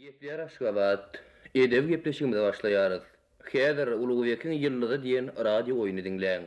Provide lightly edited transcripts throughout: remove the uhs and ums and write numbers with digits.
Gepleýär Aşgabat. Edebi gepleşigimize başlaýarys. Häzir Ulugbekiň ýyldyzy diýen radio oýuny diňläň.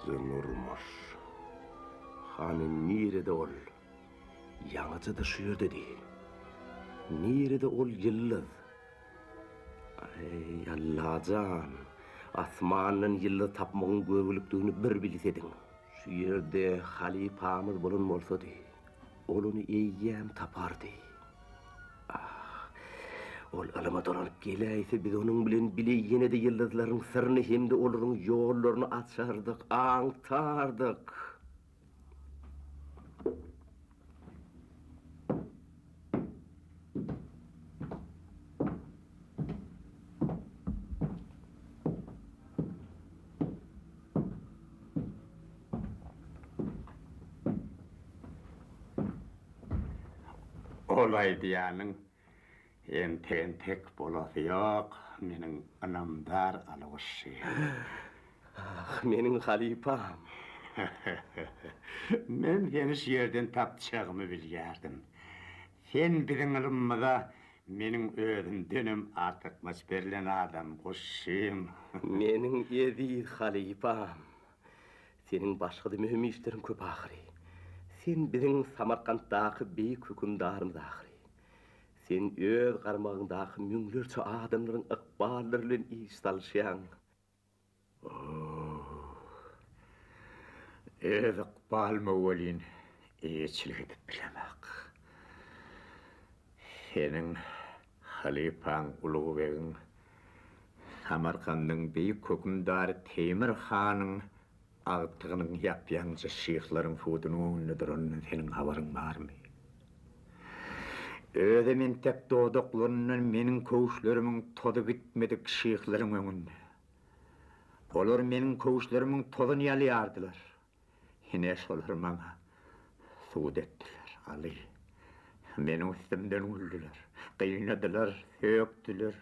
Nurmuş. Hany nirede ol? Ýaňyja-da şu ýerdedi. Nirede ol ýyldyz? Aý, Allajan, asmandan ýyldyz tapmagyň görgülikdigini bir bilsediň. Şu ýerde halypamyz bolan bolsady, ol ony eýýäm tapardy. Ah, ol ylyma dolanyp geläýse, biz onuň bilen bile ýene-de ýyldyzlaryň syryny hem-de olaryň ýollaryny açardyk, aňtardyk. Ol aýdýanyň entek-entek bolasy ýok, meniň ynamdar algyşçym. Ah, meniň halypam! Men seni şu ýerden tapjagymy bilýärdim. Sen biziň ylmymyza meniň özümdenem artykmaç berlen adam, guşçym. Meniň eziz halypam! Seniň başga-da möhüm işleriň köp ahyry. Sen biziň Samarkantdaky beýik hökümdarymyz ahyry. Sen öz garmagyňdaky müňlerçe adamlaryň ykballary bilen iş salyşýaň. Öz ykbalyma welin eýeçilik edip bilemok. Seniň halypaň Ulugbegiň, Samarkandyň beýik hökümdary Teýmir hanyň agtygynyň ýap-ýaňyja şyhlaryň sudunyň öňünde duranyndan seniň habaryň barmy? Özem entek dodaklaryndan meniň köwüşlerimiň tozy gitmedik şyhlaryň öňünde. Olar meniň köwüşlerimiň tozuny ýalýardylar. Ine, şolar maňa sud etdiler, Aly. Meniň üstümden güldüler, gynadylar, sökdüler.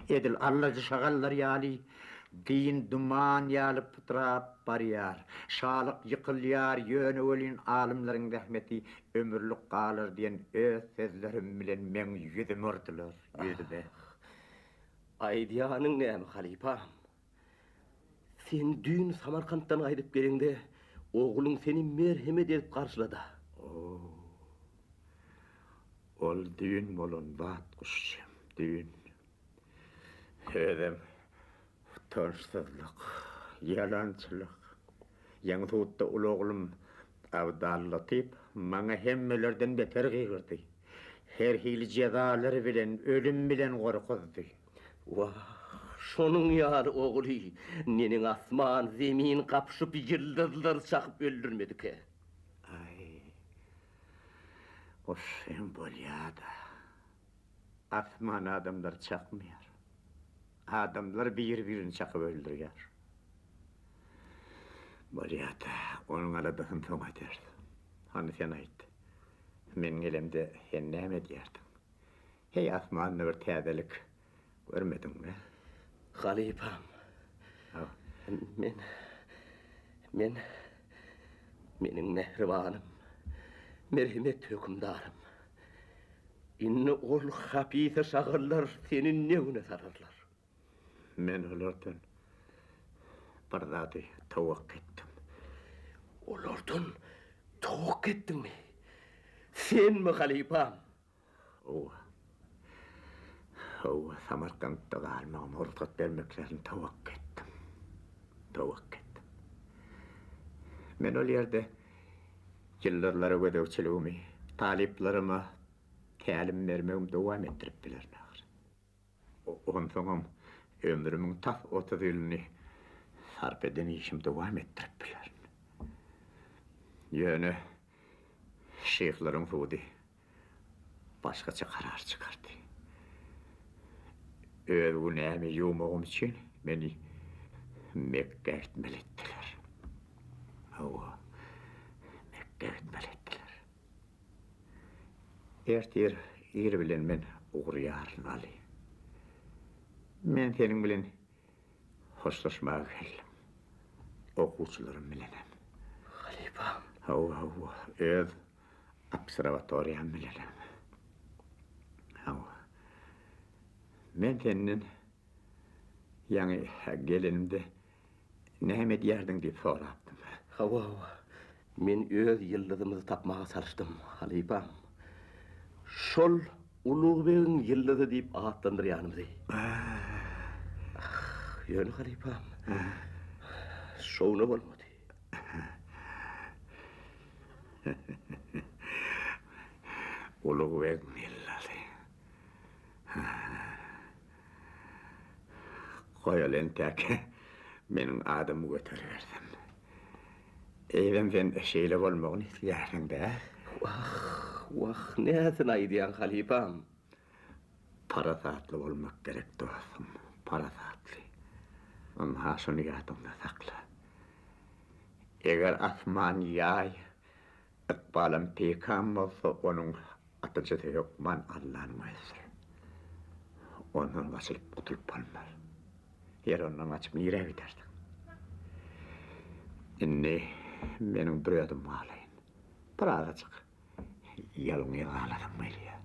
Edil allajy şagallar ýaly, din duman ýaly pytrap barýar. Şalyk ýykylýar, ýöne welin alymlaryň zähmeti ömürlik galar diýen öz sözlerim bilen meň ýüzüme urdular, ýüzüme. Aýdýanyň näme, halypam? Sen düýn Samarkantdan gaýdyp geleňde, ogluň seni merhemet edip garşylady-a. O-o, ol düýn bolan zat, guşjygym, düýn. Özem utançsyzlyk, ýalançylyk. Ýaňy sudda uly oglum Abdal Latyp maňa hemmelerden beter gygyrdy. Her hili jezalar bilen, ölüm bilen gorkuzdy. Wah, şonuň ýaly ogly neneň asman, zemin gapyşyp, ýyldyzlary çakyp öldürmedikä? Aý, goşsam bolýa-da. Asman adamlary çakmaýar. Adamlar bir-birini çakyp öldürýär. Bolýa-da, onuň aladasyny soň ederis. Hany sen aýt, men gelemde sen näme edýärdiň? Heý, asmanda bir täzelik görmediňmi? Halypam, men, men, meniň mähribanym, merhemet hökümdarym. Indi ol hapysa şagallar seni ne güne salarlar? Men olardan bir zady towakga etdim. Olardan towakga etdiňmi? Senmi halypam? Hawa. Hawa, Samarkantda galmagyma rugsat bermeklerini towakga etdim. Towakga etdim. Men ol ýerde ýyldyzlara gözegçiligimi, talyplaryma tälim bermegimi dowam etdirip bilerin ahyry. Onsoňam ömrümiň tas 30 ýylyny sarp eden işimi dowam etdirip bilerin. Ýöne şyhlaryň sudy başgaça karar çykardy. Öz günämi ýuwmagym üçin meni Mekgä gitmeli etdiler. Hawa, Mekgä gitmeli etdiler. Ertir ir bilen men ugraýaryn, Aly. Men seniň bilen hoşlaşmaga geldim. Okuwçylarym bilenem. Halypam. Hawa, hawa, öz obserwatoriýam bilenem. Hawa. Men senden ýaňy gelenimde Näme edýärdiň diýip sorapdym. Hawa, hawa. Men öz ýyldyzymyzy tapmaga çalyşdym, halypam. Şol Ulugbegiň ýyldyzy diýip atlandyrýanymyzy. Ah, ýöne halypam, şowuna bolmady. Ulugbegiň ýyldyzy. Goý ol entäk meniň adymy göteribersin. Eýsem sen şeýle bolmagyny isleýärsiň-dä? Wah, wah, näsini aýdýaň, halypam? Parasatly bolmak gerek, dostum, parasatly. Ynha, şuny ýadyňda sakla. Eger asman ýaý, ykbalam peýkam bolsa, onuň Atyjysy hökman Allanyň özüdir. Ondan gaçylyp gutulyp bolmaz. Ýeri ondan gaçyp nirä gidersiň? Indi meniň bir özüm galaýyn. Birazajyk ýalňyz galasym gelýär.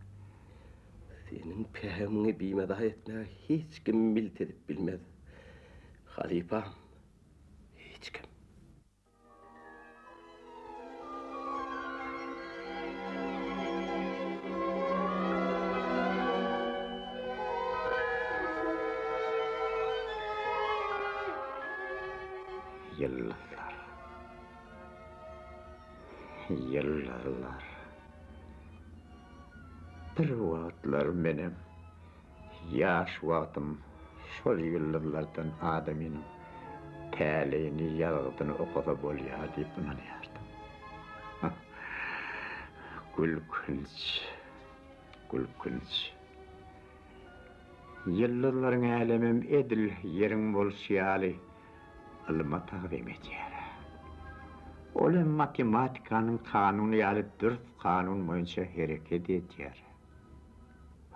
Seniň pähimiňi bimaza etmäge hiç kim milt edip bilmez, halypam, hiç kim. Ýyldyzlar. Ýyldyzlar. Bir wagtlar menem Ýaş wagtym şol ýyldyzlardan adamynyň täleýini, ýazgydyny okasa bolýar diýip ynanýardym. Gülkünç, gülkünç. Ýyldyzlaryň älemem edil Ýeriň bolşy ýaly ylma tagzym edýär. Ol hem matematikanyň kanuny ýaly dürs kanun boýunça hereket edýär.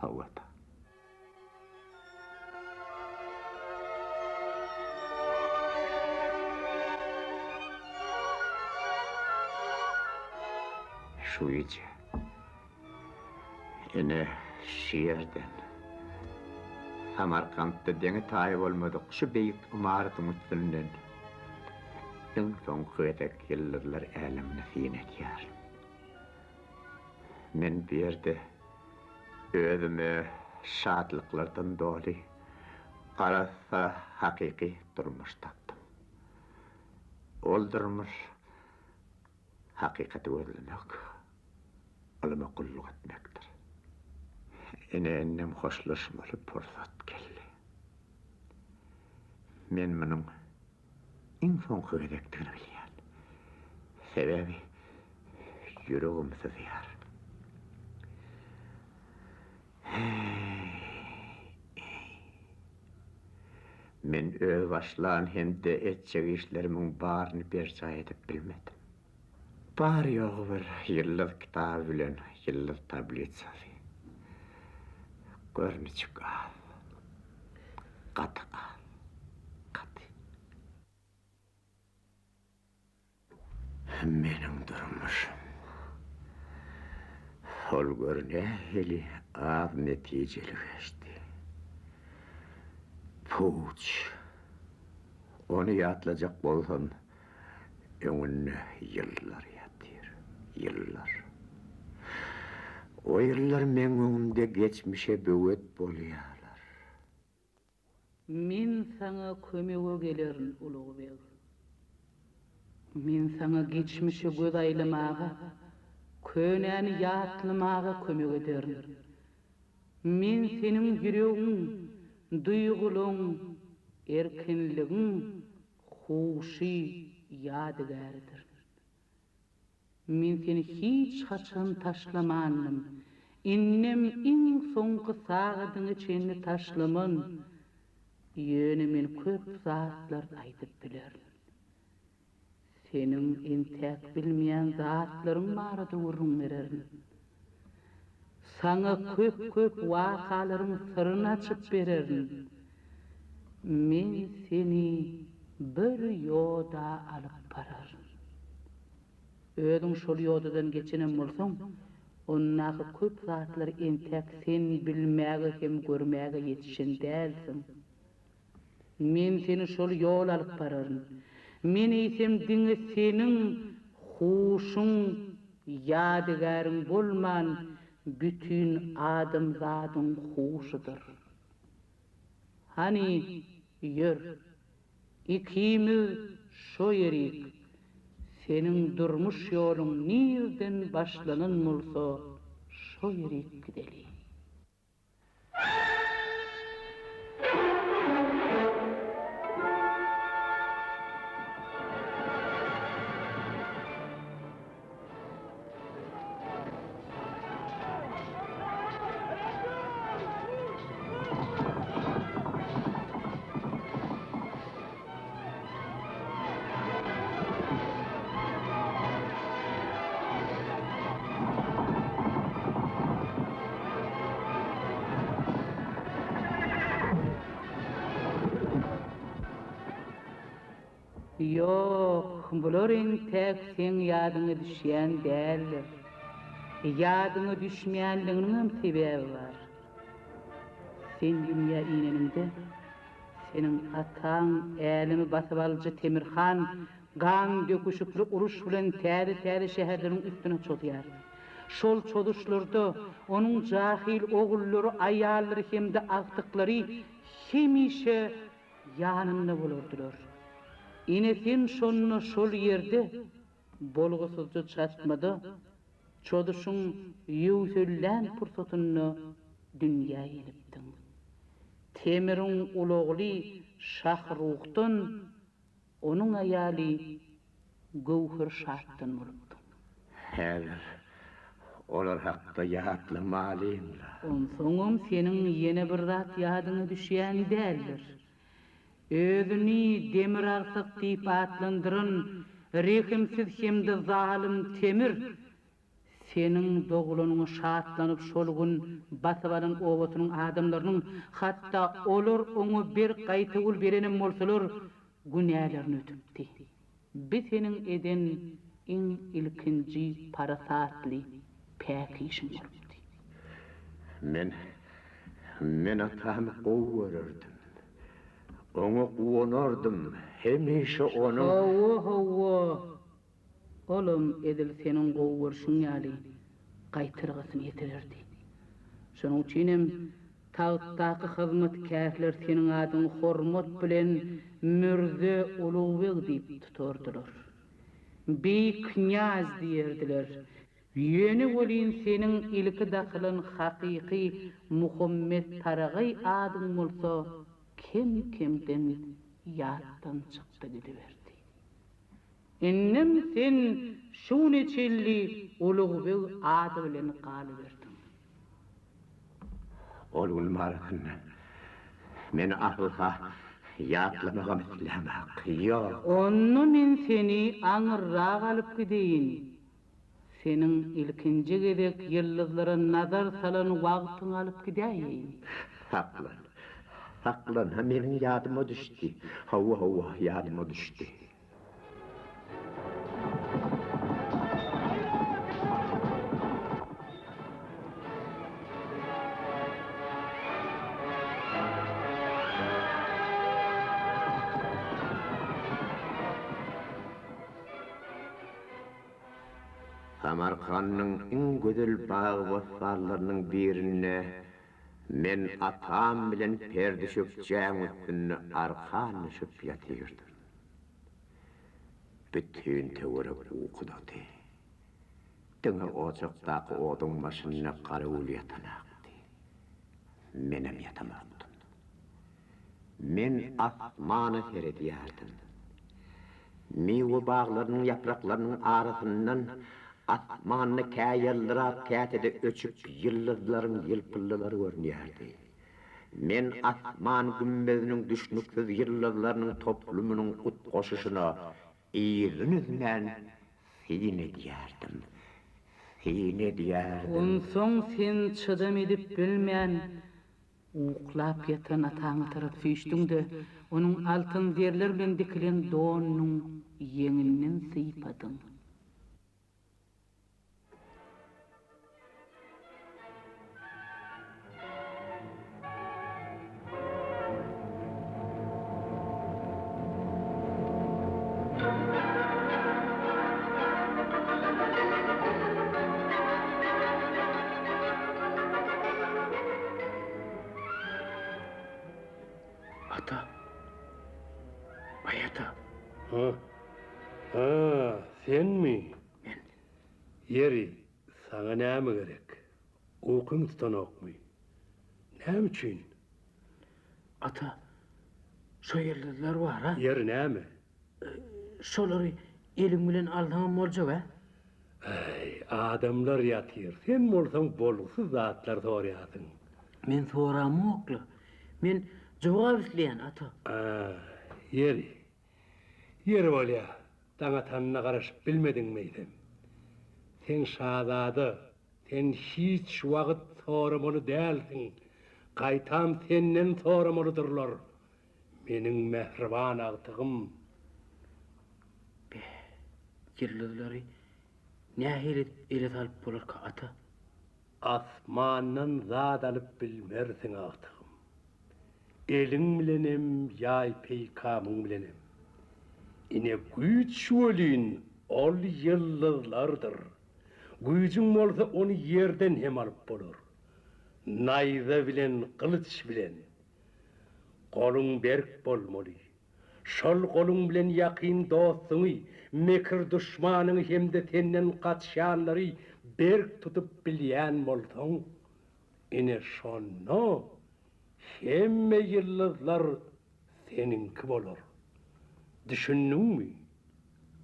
Hawa-da. Şu gije, ine, şu ýerden, Samarkantda deňi-taýy bolmadyk şu beýik ymaratyň üstünden iň soňky gezek ýyldyzlar älemine syn edýärin. Men bu ýerde özüme şatlyklardan doly, arassa hakyky durmuş tapdym. Ol durmuş hakykaty gözlemek, ylyma gulluk etmekdir. Ine, indem hoşlaşmaly pursat geldi. Men munuň Iň soňky gezekdigini bilýän. Sebäbi ýüregim syzýar. Heý-eý. Men öz başlan hem-de etjek işlerimiň baryny berjaý edip bilmedim. Bary-ýogy bir ýyldyz kitaby bilen ýyldyz tablitsasy. Gör niçik az. Gaty az. Gaty. Meniň durmuşym. Ol gör nähili az netijeli geçdi. Puç. Ony ýatlajak bolsam, Öňünde ýyllar ýatyr, ýyllar. O ýyllar meň öňümde geçmişe böwet bolýarlar. Men saňa kömege gelerin, Ulugbeg. Men saňa geçmişe göz aýlamaga, könäni ýatlamaga kömek ederin. Men seniň ýüregiň. duýgulaň, erkinligiň huşy ýadygäridir. Men seni hiç haçan taşlamandym, indem iň soňky sagadyňa çenli taşlaman, ýöne men köp zatlar aýdyp bilerin. Seniň entäk bilmeýän zatlaryň barada gürrüň bererin. Saňa köp-köp wakalaryň syryny açyp bererin. Men seni bir ýoda alyp bararyn. Özüň şol ýodadan geçenem bolsaň, ondaky köp zatlary entäk sen bilmäge hem görmäge ýetişen dälsiň. Men seni şol ýola alyp bararyn. Men eýsem diňe seniň huşuň, ýadygäriň bolman, bütin adamzadyň huşudyr. Hany, ýör, ikimiz şo ýerik, seniň durmuş ýoluň nirden başlanan bolsa, şo ýerik gideli. Ýok, bular entäk seň ýadyňa düşýän däldir. Ýadyňa düşmeýänliginiňem sebäbi bar. Sen dünýä ineniňde, seniň ataň älemi basyp alyjy Temir han gan döküşikli uruş bilen täze-täze şäherleriň üstüne çozýar. Şol çozuşlarda onuň jahyl ogullary, aýallary hem-de agtyklary hemişe ýanynda bolardylar. Ine sen şonda şol ýerde bolgusyzja çatmada çozuşyň ýöwsellän pursatynda dünýä inipdiň. Temiriň uly ogly Şahruhdan onuň aýaly Göwher şatdan bolupdyň. Häzir olar hakda ýatlamalyň-la. Onsoňam seniň ýene bir zat ýadyňa düşýän däldir. Özüni Demir agsak diýip atlandyran rehimsiz hem-de zalym Temir seniň doglanyňa şatlanyp şol gün basyp alan obasynyň adamlarynyň, hatda olar oňa bir gaýtawul berenem bolsalar, günälerini ötüpdi. Bi seniň eden iň ilkinji parasatly, päk işiň bolupdy. Men, men atamy gowy görerdim. Oňa guwanardym, hemişe onuň. Hawa, hawa, olam edil seniň gowy görşüň ýaly gaýtargysyny ýetirerdi. Şonuň üçinem Tagtdaky hyzmatkärler seniň adyňy hormat bilen Mürze Ulugbeg diýip tutardylar. Beýik knýaz diýerdiler. Ýöne welin seniň ilki dakylan hakyky Muhammet Taragaý adyň bolsa kem-kemden ýatdan çykdy gidiberdi. Indem sen şu güne çenli Ulugbeg ady bilen galyberdiň. Ol gün barasynda men asla ýatlamagam islämok. Ýok. Onda men seni aňyrrak alyp gideýin. Seniň ilkinji gezek ýyldyzlara nazar salan wagtyňy alyp gidäýeýin. Saklan. Saklan. Meniň ýadyma düşdi. Hawa, hawa, ýadyma düşdi. Samarkandyň iň gözel bagy-bossanlarynyň birinde men atam bilen perdüşekjäň üstünde arkan düşüp ýatyrdym. Bütin töwerek ukudady. Diňe ojakdaky oduň başynda Garawul ýatanakdy. Menem ýatamokdym. Men asmana seredýärdim. Miwe baglarynyň ýapraklarynyň arasyndan asmanda kä ýyldyrap, käte-de öçüp ýyldyzlaryň ýylpyldylary görünýärdi. Men asman gümmeziniň düşnüksiz ýyldyzlarynyň toplumynyň utgaşyşyna yzyny üzmän syn edýärdim, syn edýärdim. Onsoň sen çydam edip bilmän, Uklap ýatan ataňa tarap süýşdüň-de, onuň altyn zerler bilen dikilen donunyň ýeňinden sypadyň. Ata. Aý ata. Ha. Ha, senmi? Men. Ýeri, saňa näme gerek? Ukyň tutanokmy? Näme üçin? Ata, şo ýyldyzlar bar-a. Ýeri näme? Şolary eliň bilen alsaňam boljak-ä? Äý, adamlar ýatyr, sen bolsaň bolgusyz zatlar soraýarsyň. Men soramok-la. Men jogap isleýän, ata. A, ýeri. Ýeri bolýa, daň atanyna garaşyp bilmediňmi eýsem? Sen şazada, sen hiç wagt soramaly dälsiň, gaýtam senden soramalydyrlar. Meniň mähriban agtygym. Beh, ýyldyzlary nähili edip ele salyp bolarka, ata? Asmandan zat alyp bilmersiň, agtygym. Eliň bilenem, ýaý-peýkamyň bilenem. Ine, güýç welin, ol ýyldyzlardyr. Güýjüň bolsa, ony ýerden hem alyp bolar. Naýza bilen, gylyç bilen. Goluň berk bolmaly. Şol goluň bilen ýakyn dostuňy, mekir duşmanyňy hem-de senden gaçýanlary berk tutup bilýän bolsaň, ine şonda hemme ýyldyzlar seniňki bolar. Düşündiňmi?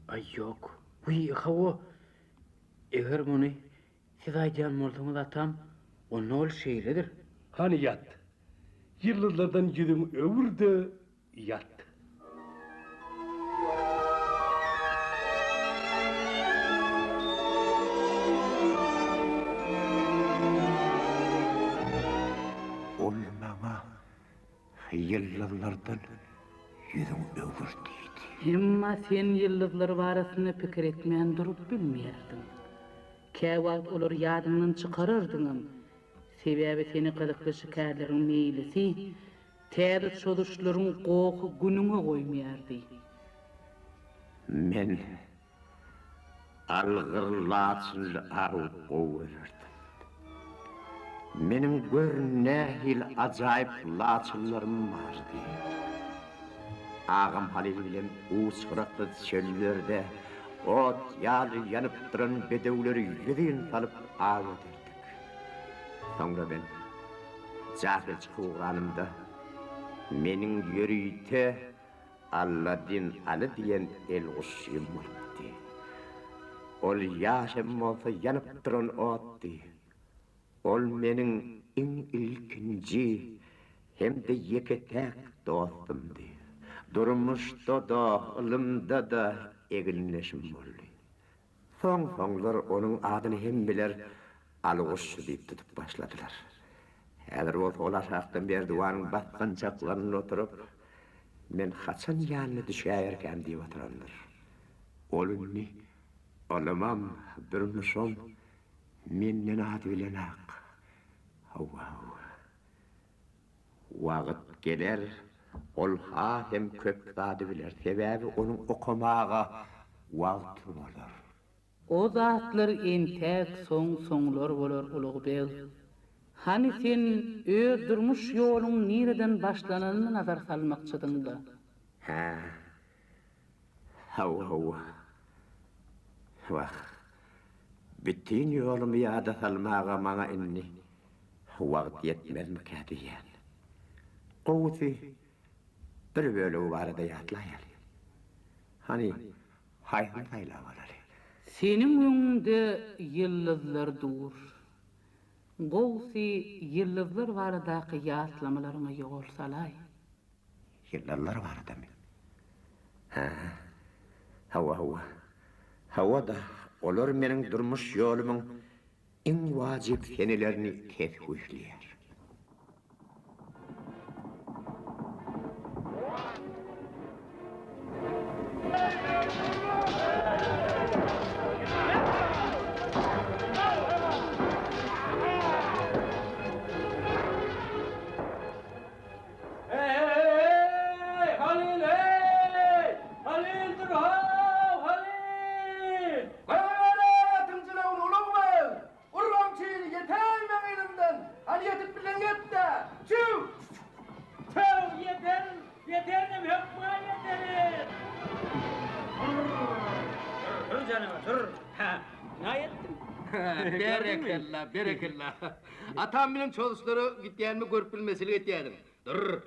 Aý ýok. Wiý, hawa, eger muny Siz aýdýan bolsaňyz atam, onda ol şeýledir. Hany ýat. Ýyldyzlardan ýüzüňi öwür-de ýat. Ol maňa ýyldyzlardan ýüzüňi öwür diýdi. Emma sen ýyldyzlar barasynda pikir etmän durup bilmeýärdiň. Käwagt olary ýadyňdan çykarardyňam. Sebäbi seni gyzykly şikärleriň meýlisi, täze çozuşlaryň gohy günüňe goýmaýardy. Men Algyr laçynly awy gowy görerdim. Meniň gör nähili ajaýyp laçynlarym bardy. Agam Halyl bilen uç-gyraksyz çöllerde ot ýaly ýanyp duran bedewleri ýüzin salyp aw ederdik. Soňra men jahyl çykyp ugranymda, meniň ýörite Alladdin Aly diýen elguşjym bolupdy. Ol ýaş hem bolsa ýanyp duran otdy. Ol meniň iň ilkinji hem-de ýeke-täk dostumdy. Durmuşda-da, ylymda-da egindeşim boldy. Soň-soňlar onuň adyny hemmeler Alyguşçy diýip tutup başladylar. Häzir bolsa ol aşakda merdiwanyň basgançaklarynda oturyp, men haçan ýanyna düşäýerkäm diýip oturandyr. Ol indi ylymam, durmuşam menden az bilenak. Hawa, hawa. Wagt geler, ol has hem köp zady biler, sebäbi onuň okamaga wagty bolar. O zatlar entäk soň-soňlar bolar, Ulugbeg. Hany sen öz durmuş ýoluň nireden başlananyna nazar salmakçydyň-da. Hä. Hawa, hawa. Wah, bütin ýolumy ýada salmaga maňa indi wagt ýetmezmikä diýýän. Gowusy, bir bölegi barada ýatlaýaly. Hany, haýsyny saýlap alaly? Seniň öňüňde ýyldyzlar dur. Gowusy, ýyldyzlar baradaky ýatlamalaryňa ýol salaý. Ýyldyzlar baradamy? Hä, hawa, hawa. Hawa-da, olar meniň durmuş ýolumyň iň wajyp senelerini kesgitleýär. Eý-eý-eý! Halyl-eý! Halyl dur-how, Halyl! Goýber-eý atyň jylawyny, Ulugbeg! Ur gamçyny, ýetäý meň yzymdan! Hany ýetip bilseň ýet-dä! Çüw! Çüw, ýeterin, ýeterinim, hökman ýeterin! Dur, dur janawer, dur! Hä, ynha ýetdim. Berekella, berekella! Atam bilen çozuşlara gitýänimi görüp bilmezçilik etýädiň. Dur!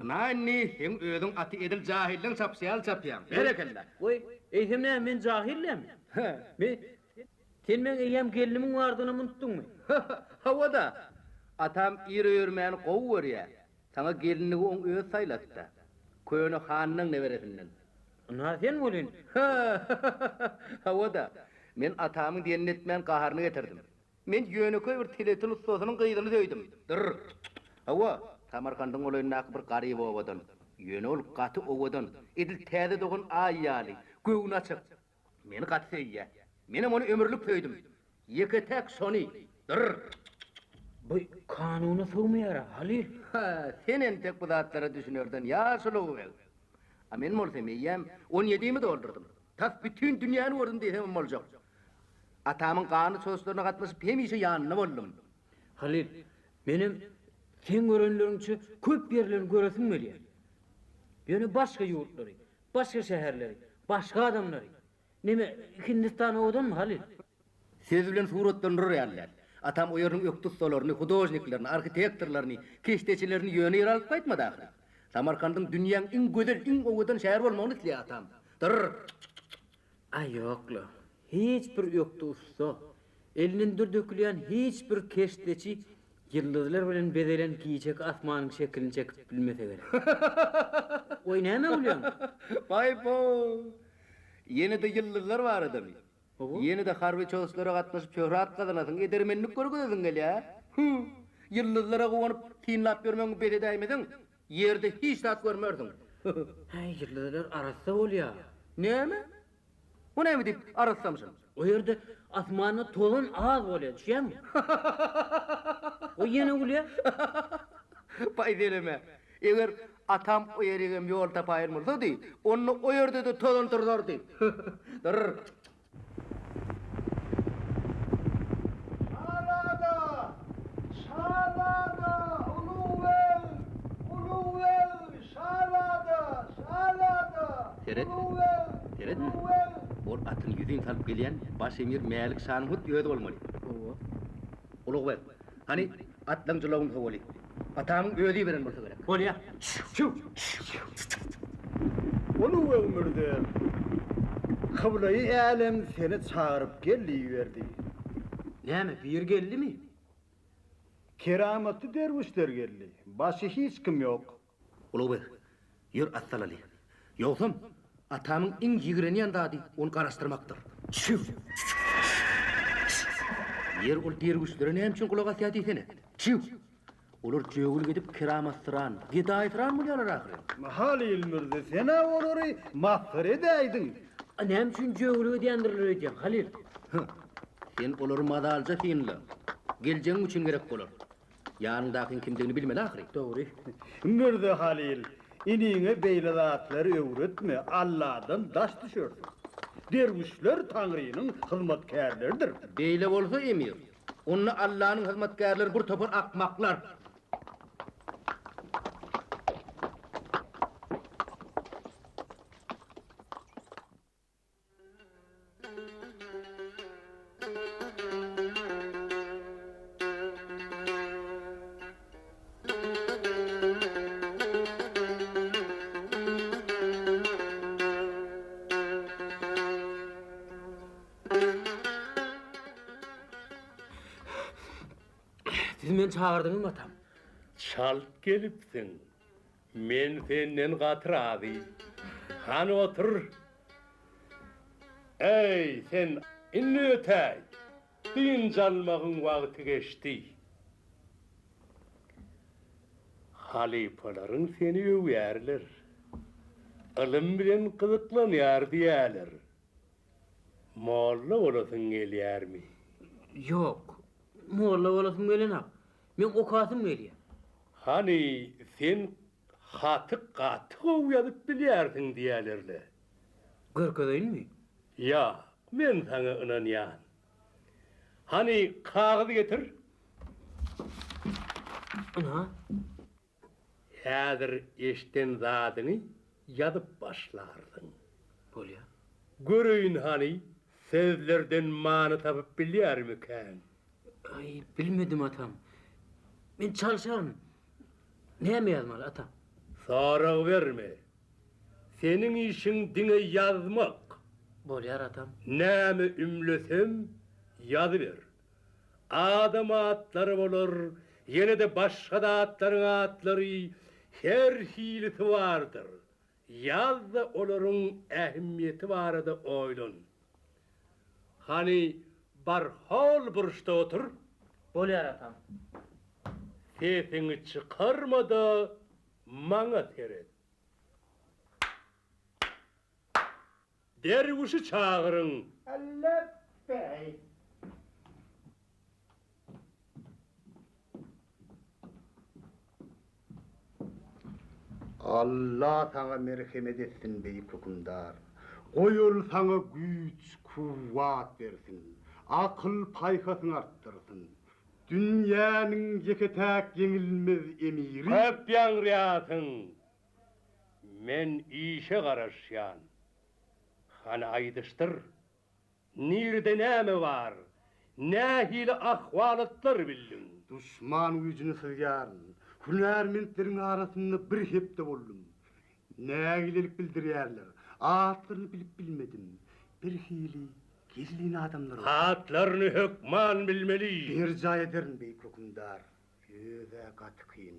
Ynha indi seň özüň aty edil jahyllaň çapyşy ýaly çapýaň. Berekella! Goý, eýsem näme, men jahyl-dämi? Me, sen meň eýýäm gelnimiň bardygynam unutdyňmy? Hawa-da, atam ir öýermäni gowy görýär. Saňa gelinligi oň özi saýlady-da. Köne hanyň neberesinden. Ynha sen welin. Hawa-da, men atamyň diýenini etmän gaharyny getirdim. Men ýönekeý bir teletin ussasynyň gyzyny söýdüm. Dyrr. Hawa, Samarkandyň golaýyndaky bir garyp obadan. Ýöne ol gaty owadan, edil täze dogan aý ýaly, göwni açyk. Meni gaty söýýär. Menem ony ömürlik söýdüm. Ýeke-täk şony. Dyrr. Bu kanuna sygmaýar-a, Halyl. Hä, sen entek bu zatlara düşünerden ýaş Ulugbeg. A men bolsam eýýäm on ýedimi doldurdym. Tas bütin dünýäni gördüm diýsemem boljak. Atamyň ganly çozuşlaryna gatnaşyp hemişe ýanynda boldum. Halyl, menem seň görenleriňçe köp ýerlerini göresim gelýär. Ýöne başga ýurtlary, başga şäherleri, başga adamlary. Neme, Hindistan owadanmy, Halyl? Söz bilen suratlandyrar ýaly däl. Atam o ýeriniň ökde ussalaryny, hudožniklerini, arhitektorlaryny, keşdeçilerini ýöne ýere alyp gaýtmady ahyry. Samarkandyň dünýäň iň gözel, iň owadan şäheri bolmagyny isleýär atam. Dyrr! Aý ýok-la, hiç bir ökde ussa, elinden dür dökülýän hiç bir keşdeçi ýyldyzlar bilen bezelen gijeki asmanyň şekilini çekip bilmese gerek. Goý, nämä gülýäň? Baý-bo! Ýene-de ýyldyzlar baradamy? Ýene-de harby çozuşlara gatnaşyp şöhrat gazanasyň, edermenlik görkezesiň gelýär-ä? Hü! Ýyldyzlara guwanyp, synlap ýörmegiňi bes edäýmeseň, Ýerde hiç zat görmersiň. Häý, ýyldyzlar arassa bolýar. Näme? O näme diýip arassamyşyn? O ýerde asmanda tozan az bolýar, düşýäňmi? O ýene gülýär. Paý seleme, eger atam o ýerigem ýol tapaýan bolsady, onda o ýerde-de tozan turzardy. Dyrr. Şazada! Şazada! Ulugbeg! Ulugbeg! Şazada! Şazada! Seret, Ulugbeg! seret. Ulugbeg! Ol atyny ýüzin salyp gelýän baş emir Mälik şanyň hut özi bolmaly. Hawa. Ulugbeg, hany, atlaň jylawyny sowaly. Atamyň özi iberen bolsa gerek. Bolýa. Çüw! Ulugbeg mürze, kyblaýy älem seni çagyryp gel diýiberdi. Näme, biri geldimi? Keramatly derwüşler geldi. Başy hiç kim ýok. Ulugbeg, ýör at salaly. Ýogsam, atamyň iň ýigrenýän zady ony garaşdyrmakdyr. Çüw! Ýer ol derwüşlere näme üçin gulak asýar diýsene. Çüw! Olar jögülik edip keramatsyran, gedaýsyran bolýarlar ahyryn. Halyl mürze, sen-ä olary masgara edäýdiň. A näme üçin jögülik edýändirler öýdýäň, Halyl? Hü, sen olary mazalyja synla. Geljegiň üçin gerek bolar. Ýanyňdakyň kimdigini bilmeli ahyry. Dogry. Mürze Halyl, iniňe beýle zatlary öwretme, Alladan daş düşersiň. Derwüşler Taňrynyň hyzmatkärleridir. Beýle bolsa, emir, onda Allanyň hyzmatkärleri bir topar akmaklar. Siz meni çagyrdyňyzmy, atam? Çalt gelipsiň. Men senden gaty razy. Hany otur. Äý, sen indi ötäý. Dynç almagyň wagty geçdi. Halypalaryň seni öwýärler. Ylym bilen gyzyklanýar diýýärler. Molla bolasyň gelýärmi? Ýok, molla bolasym gelenok. Meň okasym gelýär. Hany, sen haty gaty gowy ýazyp bilýärsiň diýýärler-le. Görkezeýinmi? Ýa, men saňa ynanýan. Hany, kagyz getir. Ynha. Häzir eşden zadyňy ýazyp başlarsyň. Bolýa. Göreýin hany, sözlerden many tapyp bilýärmikäň? Aý, bilmedim, atam. Men çalşaryn. Näme ýazmaly, atam? Sorag berme. Seniň işiň diňe ýazmak. Bolýar, atam. Näme ümlesem, ýazyber. Adam atlary bolar, ýene-de başga zatlaryň atlary her hilisi bardyr. Ýaz-da olaryň ähmiýeti barada oýlan. Hany, bar hol burçda otur. Bolýar, atam. Sesiňi çykarma-da, maňa seret. Derwüşi çagyryň! Lepbeý! Alla saňa merhemet etsin, beýik hökümdar! Goý, ol saňa güýç, kuwwat bersin, akyl-paýhasyňy artdyrsyn. Dünýäniň ýeke-täk ýeňilmez emiri. Köp ýaňraýarsyň! Men işe garaşýan. Hany aýdyşdyr. Nirede näme bar? Nähili ahwalatlar bildiň? Duşman güýjüni syzýaryn. Hünärmentleriň arasynda bir hepde boldum. Nägilelik bildirýärler. Atlaryny bilip bilmedim. Birhili gizlin adamlar. Atlaryny hökman bilmeli. Berjaý ederin, beýik hökümdar. Öz-ä gaty kyn.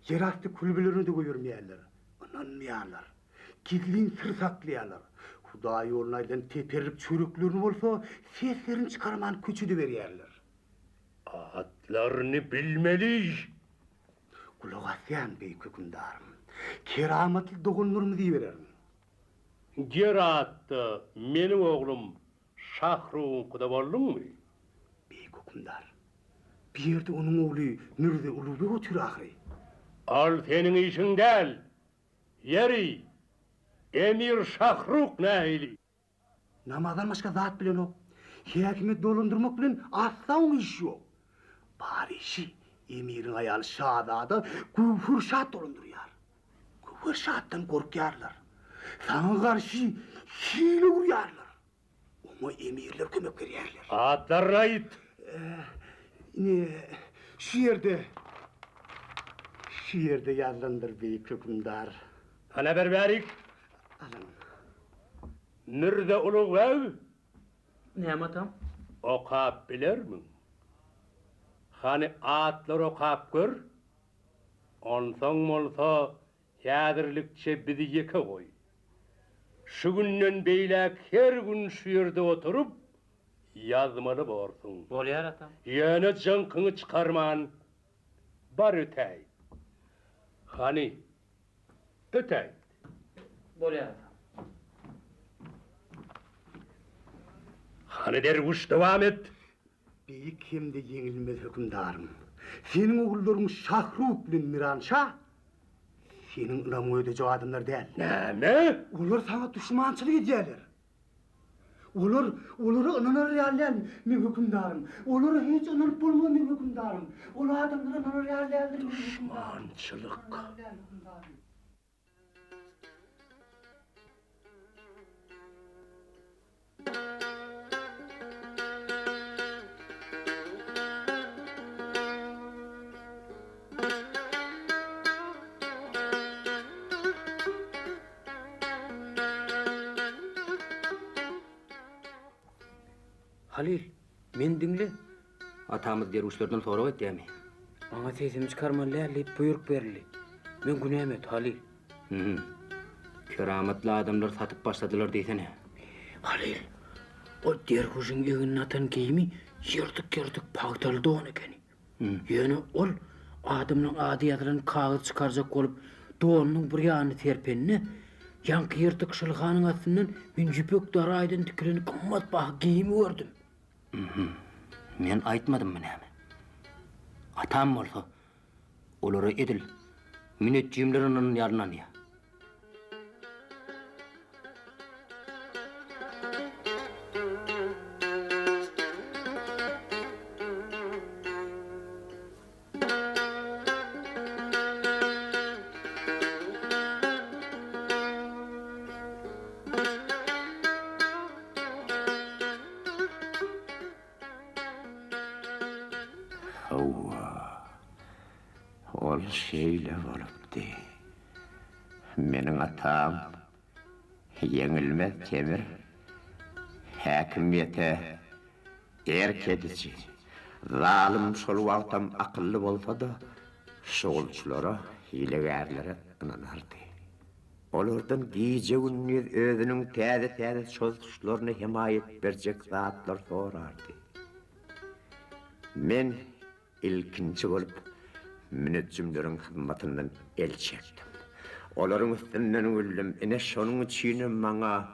Ýerasty külbelerini-de goýbermeýärler. Ynanmaýarlar. Gizlin syr saklaýarlar. Hudaý ýoluna aýdylan teperrik çöreklerini bolsa seslerini çykarman köçede berýärler. Atlaryny bilmeli. Gulak asýan, beýik hökümdarym. Keramatly doganlarymyzy ibererin. Geratda meniň oglum Şahrugyňkyda bolduňmy? Beýik hökümdar, bu ýerde onuň ogly Mürze Ulugbek otyr ahyry. Ol seniň işiň däl. Ýeri, emir Şahruk nähili? Namazdan başga zat bilenok. Häkimiýeti dolandyrmak bilen asla oň işi ýok. Bar işi emiriň aýaly şazada Göwherşat dolandyrýar. Göwherşatdan gorkýarlar. Saňa garşy hile gurýarlar. Oňa emirler kömek berýärler. Atlaryny aýt! Ine, şu ýerde, şu ýerde ýazylandyr, beýik hökümdar. Hana ber bärik. Alyň. Mürze Ulugbeg! Näme atam? Okap bilermiň? Hany atlary okap gör. Onsoň bolsa häzirlikçe bizi ýeke goý. Şu günden beýläk her gün şu ýerde oturyp, ýazmaly borsuň. Bolýar, atam. Ýöne jyňkyňy çykarman, bar ötäýt. Hany, ötäýt. Bolýar, atam. Hany, derwüş, dowam et. Beýik hem-de ýeňilmez hökümdarym! Seniň ogullaryň Şahruk bilen Miranşa seniň ynamyňy ödejek adamlar däl. Näme? Olar saňa duşmançylyk edýärler. Olar, olara ynanar ýaly däl, meň hökümdarym. Olara hiç ynanyp bolmaz, meň hökümdarym. Ol adamlara ynanar ýaly däldir, meň hökümdarym. Duşmançylyk. Halyl, meni diňle. Atamyz derwüşlerden sorag etýärmi? Maňa sesimi çykarmaly däl diýip buýruk berildi. Meň günäm et, Halyl. Hü-hü. Keramatly adamlar satyp başladylar diýsene. Halyl, ol derwüşiň egnine atan geýimi ýyrtyk-ýyrtyk pagtaly don ekeni. Ýöne ol adamlaryň ady ýazylan kagyz çykarjak bolup, donunyň bir ýanyny serpende, ýaňky ýyrtyk şylhanyň astyndan men ýüpek daraýdan tikilen gymmatbaha geýimi gördüm. Men aýtmadymmy näme? Atam bolsa, olara edil müneçjimler ynanan ýaly ynanýar. Hawa, ol şeýle bolupdy. Meniň atam ýeňilmez Temir häkimiýete erk ediji, zalym şol wagtam akylly bolsa-da, şugulçylara, hilegärlere ynanardy. Olardan gije-gündiz özüniň täze-täze çozuşlaryna hemaýat berjek zatlar sorardy. Men Ilkinji bolup müneçjimleriň hyzmatyndan el çekdim. Olaryň üstünden güldüm. Ine, şonuň üçinem maňa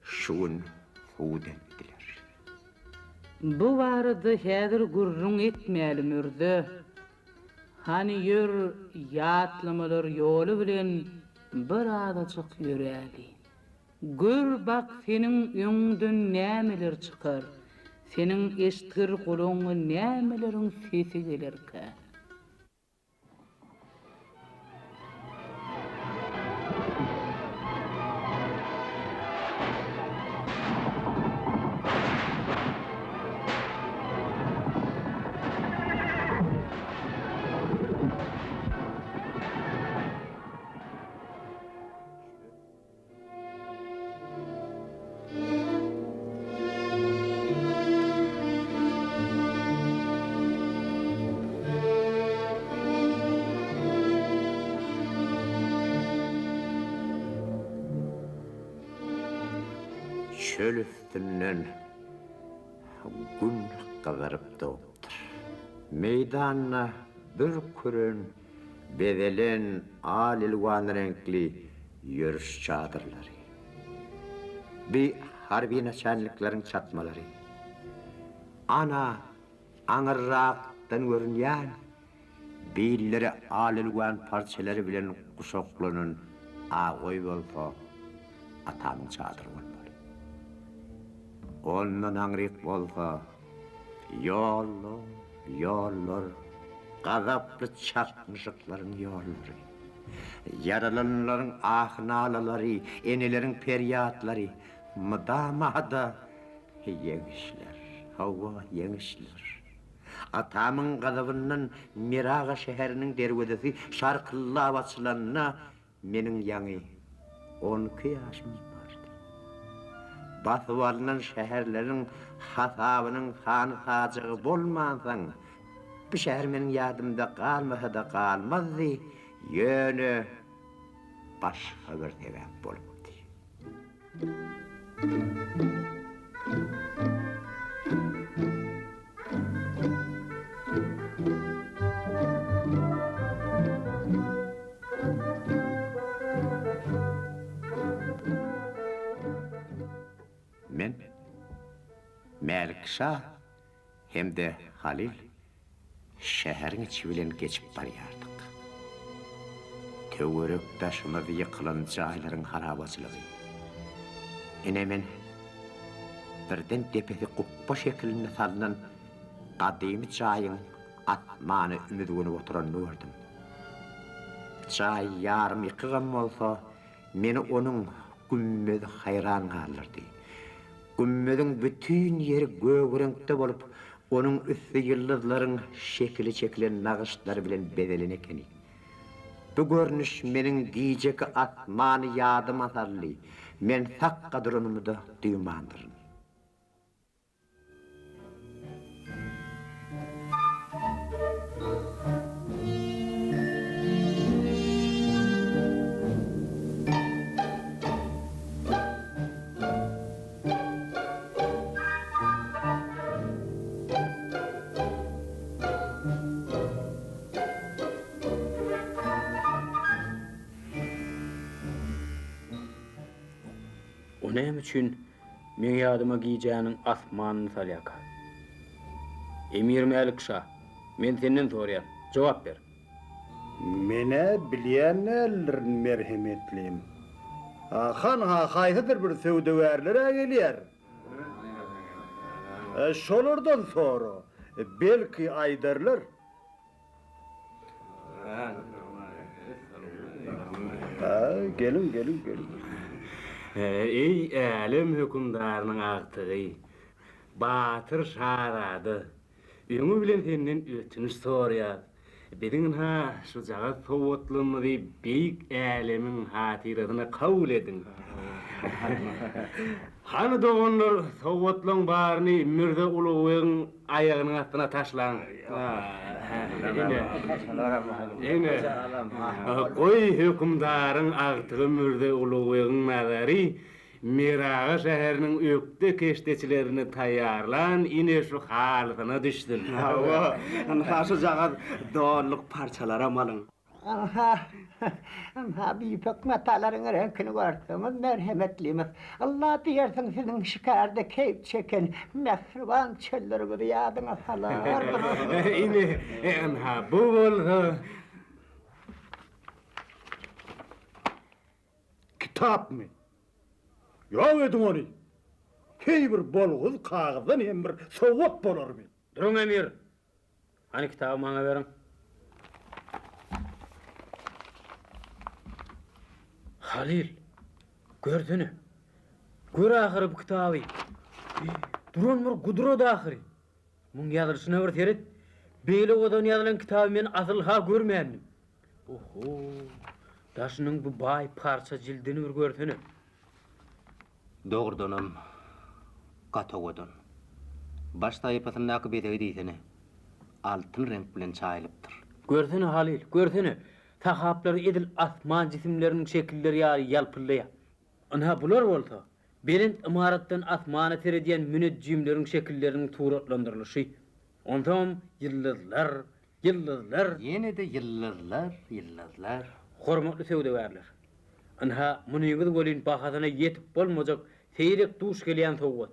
şu gün sud etdiler. Bu barada häzir gürrüň etmäli, mürze. Hany ýör, ýatlamalar ýoly bilen bir azajyk ýöräli. Gör bak seniň öňüňden nämeler çykar, seniň eşitgir gulagyňa nämeleriň sesi gelerkä? Çöl üstünden Gün gyzaryp dogupdyr. Meýdanda bir küren bezelen al-elwan reňkli ýörüş çadyrlary. Bi harby naçalnikleriň çatmalary. Ana, aňyrrakdan görünýän, billeri al-elwan parçalary bilen guşaklanan agoý bolsa atamyň çadyry bolmaly. Ondan aňryk bolsa ýollar, ýollar, gazaply çaknyşyklaryň ýollary. Ýaralananlaryň ahy-nalalary, eneleriň perýatlary, mydama-da ýeňişler, hawa, ýeňişler. Atamyň gazabyndan Meraga şäheriniň derwezesi şarkyldap açylanda, meniň ýaňy 12 ýaşym bardy. Basyp alnan şäherleriň hasabynyň sany-sajagy bolmansoň, Bu şäher meniň ýadymda galmasa-da galmazdy, ýöne başga bir sebäp bolupdy. Men Mälik şa hem-de Halyl şäheriň içi bilen geçip barýardyk. Töwerek-daşymyz ýykylan jaýlaryň harabaçylygy. Ine men birden depesi gupba şekilinde salnan gadymy jaýyň asmana ümezgenip oturanyny gördüm. Jaý ýarym ýykygam bolsa, meni onuň gümmezi haýran galdyrdy. Gümmeziň bütin ýeri gök reňkde bolup, onuň üsti ýyldyzlaryň şekili çekilen nagyşlar bilen bezelen ekeni. Bu görnüş meniň gijeki asmany ýadyma saldy, men sakga duranymy-da duýmandyryn. O näme üçin meň ýadyma gijäniň asmanyny salýarka? Emir Mälik şa, men senden soraýan, jogap ber. Men-ä bilýän däldirin, merhemetlim. Hanha, haýsydyr bir söwdagärler-ä gelýär. Şolardan sora, belki aýdarlar. Geliň, geliň, geliň. Eý, älem hökümdarynyň agtygy, batyr şazada! Öňi bilen senden ötünç soraýas. Biziň ynha şujagaz sowgatlygymyzy beýik älemiň hatyrasyna kabul ediň. Hany doganlar, sowgatlaň baryny Mürze Ulugbegiň aýagynyň astyna taşlaň. Ine, ine, goý hökümdaryň agtygy Mürze Ulugbegiň nazary Miraga şäheriniň ökde keşdeçilerini taýýarlan ine şu halysyna düşsün. Hawa, ynha şujagaz donluk parçalaram alyň. Ynha, ynha bu ýüpek matalaryň reňkini görseňiz, merhemetlimiz, Alla diýersiň siziň şikärde keýp çeken mähriban çölleriňizi ýadyňa salar. Ine, ynha bu bolsa. Kitapmy? Ýok ediň ony! Heý bir bolgusyz kagyzdan hem bir sowgat bolarmy? Duruň emir! Hany kitaby maňa beriň. Halyl, görsene. Gör ahyry bu kitaby. Duran bir gudrat ahyry. Muň ýazylyşyna bir seret. Beýle owadan ýazylan kitaby men asyl-ha görmändim. Oho, daşynyň bu baý parça jildini bir görsene. Dogrudanam, gaty owadan. Baş sahypasyndaky bezegi diýsene. Altyn reňk bilen çaýylypdyr. Görsene, Halyl, görsene, sahaplary edil asman jisimleriniň şekilleri ýaly ýalpyldaýar. Ynha, bular bolsa, belent ymaratdan asmana seredýän müneçjimleriň şekilleriniň suratlandyrylyşy. Onsoňam ýyldyzlar, ýyldyzlar. Ýene-de ýyldyzlar, ýyldyzlar. Hormatly söwdagärler! Ynha, munyňyz welin bahasyna ýetip bolmajak seýrek duş gelýän sowgat.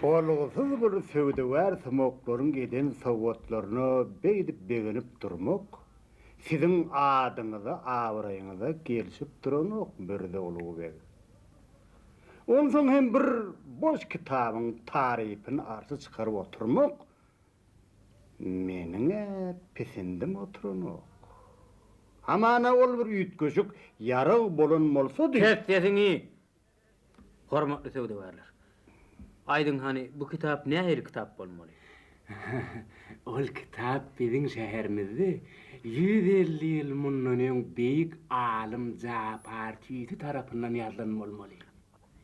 Bolgusyz bir söwdagär sumaklaryň eden sowgatlaryna beýdip begenip durmak siziň adyňyza, abraýyňyza gelşip duranok, Mürze Ulugbeg. Onsoň hem bir boş kitabyň tarypyny arşa çykaryp oturmak meniň-ä pisindim oturanok. Hamana ol bir üýtgeşik ýarag bolan bolsady. Kes sesiňi! Hormatly söwdagärler! Aýdyň hany, bu kitap nähili kitap bolmaly? Ol kitap biziň şäherimizde 150 ýyl mundan öň beýik alym Japar Tüýsi tarapyndan ýazylan bolmaly.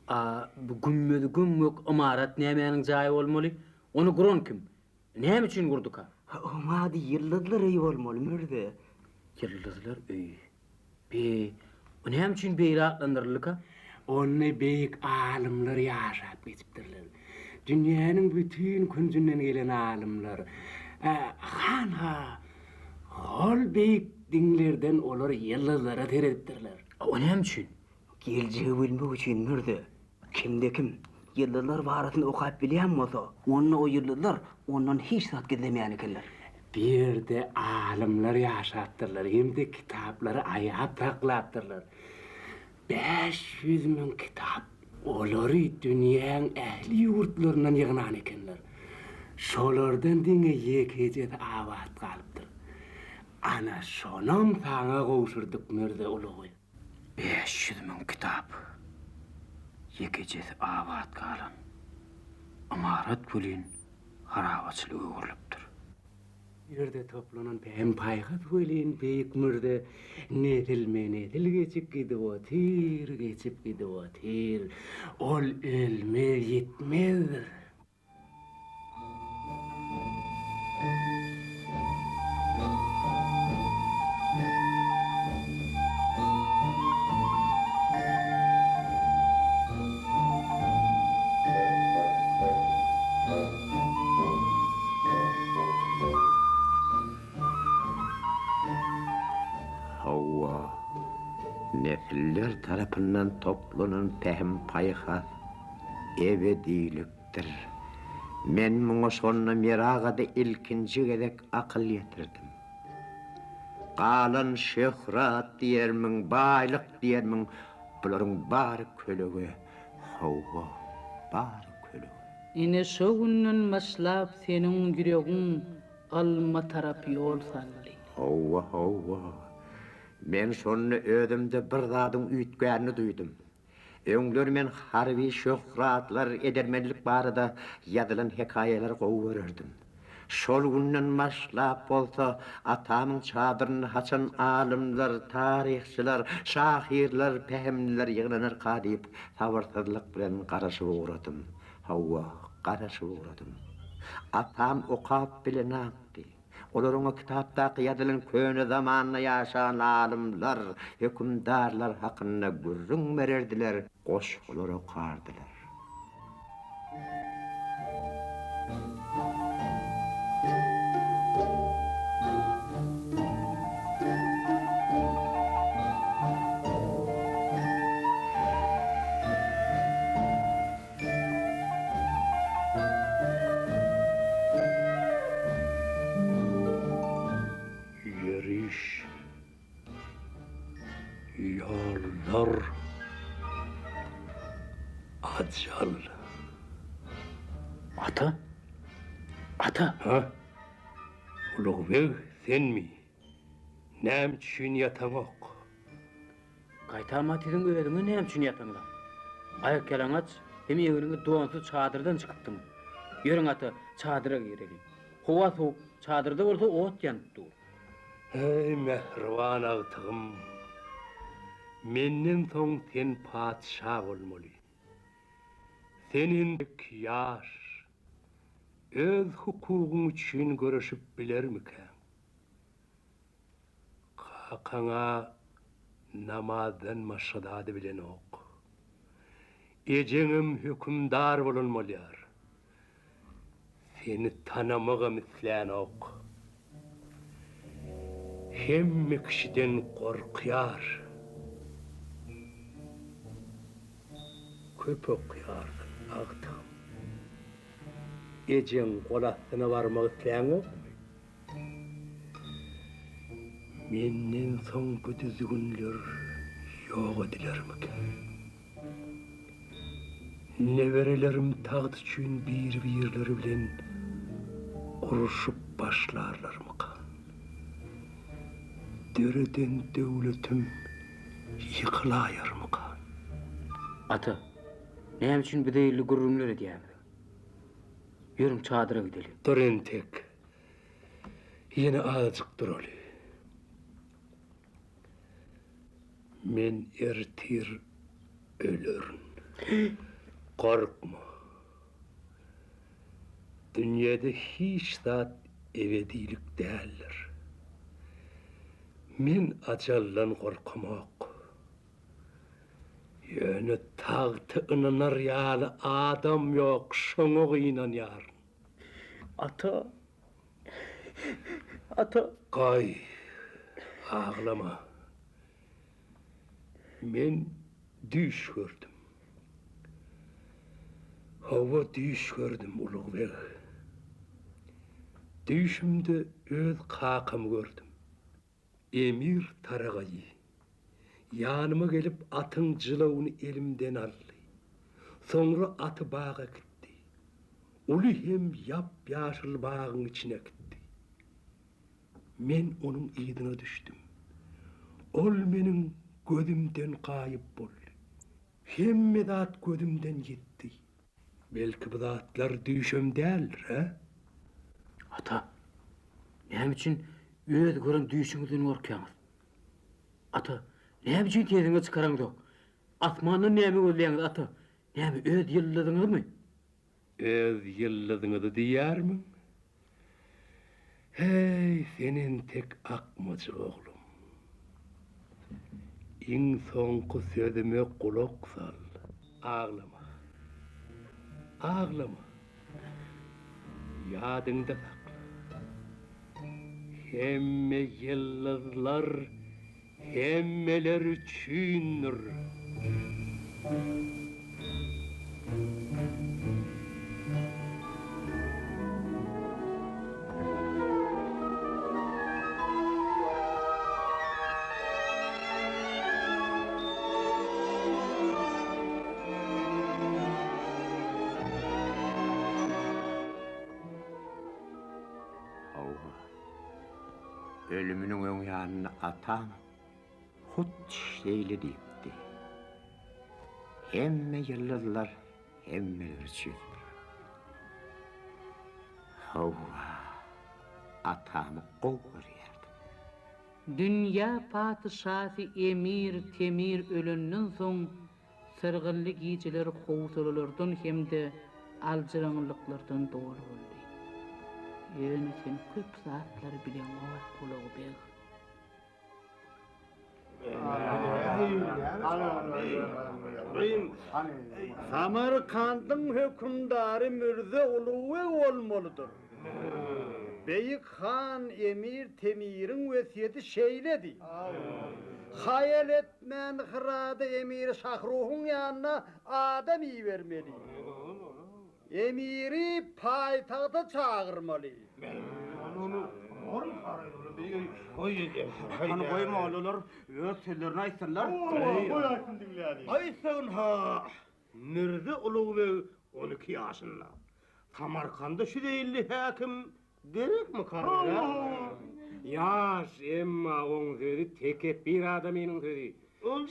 A bu gümmezi göm-gök ymarat nämäniň jaýy bolmaly? Ony guran kim? Näme üçin gurduka? Oň ady Ýyldyzlar öýi bolmaly, mürze. Ýyldyzlar öýi. Be, o näme üçin beýle atlandyryldyka? Onda beýik alymlar ýaşap geçipdirler. Dünýäniň bütin künjünden gelen alymlar. Hanha, hol beýik diňlerden olar ýyldyzlara seredipdirler. O näme üçin? Geljegi bilmek üçin mürze. Kimde-kim ýyldyzlar barasynda okap bilýän bolsa, onda o ýyldyzlar ondan hiç zat gizlemeýän ekenler. Bu ýerde alymlar ýaşapdyrlar hem-de kitaplary aýap saklapdyrlar. 500 müň kitap. Olary dünýäň ähli ýurtlaryndan ýygnan ekenler. Şolardan diňe ýekejesi abat galypdyr. Ana, şonam saňa gowşurdyk, Mürze Ulugy. 500 müň kitap, ýekejesi abat galan ymarat welin harabaçylyga öwrülipdir. Bu ýerde toplanan pähim-paýhas welin beýik mürze nesilme-nesil geçip gidip otyr, geçip gidip otyr. Ol ölmez-ýitmezdir. Hawa. Nesiller tarapyndan toplanan pähim-paýhas ebedilikdir. Men muňa şonda Meragada ilkinji gezek akyl ýetirdim. Galan şöhrat diýermiň, baýlyk diýermiň, bularyň bary kölege, hawa, bary kölege. Ine şo günden başlap seniň ýüregiň ylma tarap ýol saldy. Hawa, hawa. Men şonda özümde bir zadyň üýtgänini duýdum. Öňler men harby şöhratlar, edermenlik barada ýazylan hekaýalary gowy görerdim. Şol günden başlap bolsa, atamyň çadyrynda haçan alymlar, taryhçylar, şahyrlar, pähimliler ýygnanarka diýip, sabyrsyzlyk bilen garaşyp ugradym. Hawa, garaşyp ugradym. Atam okap bilenakdy. Olar oňa kitapdaky ýazylan köne zamanda ýaşan alymlar, hökümdarlar hakynda gürrüň bererdiler, goşgular okardylar. Ýöriş, ýollar, ajal. Ata? Ata? Hä? Ulugbeg senmi? Näme üçin ýataňok? Gaýtama siziň özüňiz näme üçin ýataňyzak? Aýakýalaňaç hem egniňiz donsuz çadyrdan çykypdyňyz. Ýörüň ata, çadyra gireliň. Howa sowuk, çadyrda bolsa ot ýanyp dur. Eý, mähriban agtygym! Menden soň sen patyşa bolmaly. Sen entek ýaş. Öz hukugyň üçin göreşip bilermikäň? Kakaň-a namazdan başga zady bilenok. Ejeňem hökümdar bolan bolýar. Seni tanamagam islänok. Hemme kişiden gorkýar. Köp okýarsyň, agtygym. Ejeň gol astyna barmak isläňokmy? Menden soň bu düzgünler ýok edilermikä? Neberelerim tagt üçin bir-birleri bilen urşup başlarlarmyka? Döreden döwletim ýykylaýarmyka? Ata, näme üçin bu zeýilli gürrüňler edýäňiz? Ýörüň çadyra gideliň. Dur entek. Ýene azajyk duraly. Men ertir ölerin. Gorkma. Dünýede hiç zat ebedilik däldir. Men ajaldan gorkamok. Ýöne tagty ynanar ýaly adam ýok, şoňa gynanýaryn. Ata, ata. Goý, aglama. Men düýş gördüm. Hawa, düýş gördüm, Ulugbeg. Düýşümde öz kakamy gördüm. Emir Taragaýy ýanyma gelip atyň jylawyny elimden aldy. Soňra aty baga äkitdi. Uly hem ýap-ýaşyl bagyň içine äkitdi. Men onuň yzyna düşdüm. Ol meniň gözümden gaýyp boldy. Hemme zat gözümden ýitdi. Belki bu zatlar düýşem däldir, hä? Ata, näme üçin öz gören düýşüňizden gorkýaňyz? Ata, näme üçin sesiňizi çykaraňzok? Asmandan näme gözleýäňiz, ata? Näme, öz ýyldyzyňyzmy? Öz ýyldyzyňyzy diýýärmiň? Heý, sen entek akmajyk oglum. Iň soňky sözüme gulak sal. Aglama. Aglama. Ýadyňda sakla. Hemme ýyldyzlar. Hemmeler üçindir. Hawa, ölüminiň öň ýanynda atam hut şeýle diýipdi. Hemme ýyldyzlar hemmeler üçindir. Hawa, atamy gowy görýärdim. Dünýä patyşasy Emir Temir ölenden soň syrgynly gijeler howsalalardan hem-de aljyraňňylyklardan doly boldy. Ýöne sen köp zatlary bileňok, Ulugbeg. Samarkandyň hökümdary Mürze Ulugbeg bolmalydyr. Beýik han Emir Temiriň wesýeti şeýledi. Haýal etmän Hyrada emiri Şahruhyň ýanyna adam ibermeli. Emiri paýtagta çagyrmaly. Hany goý mollalar öz sözlerini aýtsynlar. Goý aýtsyn diňläliň. Aýtsyn-ha! Mürze Ulugbeg 12 ýaşynda. Samarkanda şu zeýilli häkim gerekmika? Ýaş, emma oň sözi tekepbir adamynyň sözi.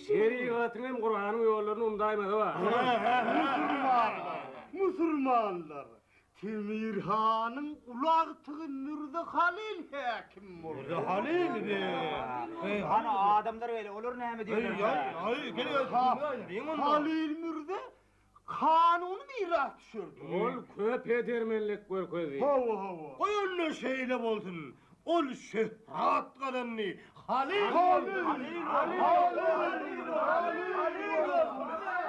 Şerigatyň hem Kuranyň ýollaryny undaýmasy bar. Musulmanlar! Musulmanlar! Temir hanyň uly agtygy Mürze Halyl häkim boldy. Mürze Halyl be! Hany adamlar beýle, olar näme diýerler? Halyl mürze kanuny mirasdüşerdi. Ol köp edermenlik görkezdi. Hawa, hawa. Goý onda şeýle bolsun. Ol şöhrat gazandy. Halyl! Halyl! Halyl! Halyl!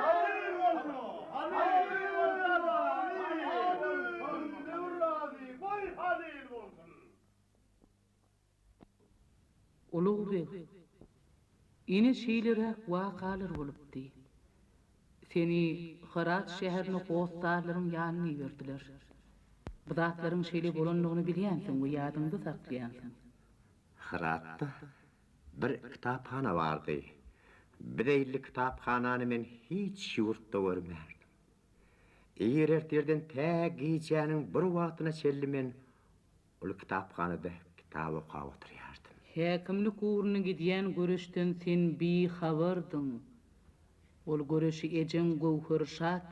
Halyl bolsun! Halyl Goý Halyl bolsun! Ulugbeg, ine şeýleräk wakalar bolupdy. Seni Hyrat şäherine hossarlaryň ýanyna iberdiler. Bu zatlaryň şeýle bolandygyny bilýänsiň we ýadyňda saklaýansyň. Hyratda bir kitaphana bardy. Bizeýilli kitaphanany men hiç ýurtda görmändim. Ir ertirden tä gijäniň bir wagtyna çenli men Uly kitaphanada kitap okap oturýardym. Häkimlik ugrunda gidýän göreşden sen bihabardyň. Ol göreşi ejeň Göwherşat,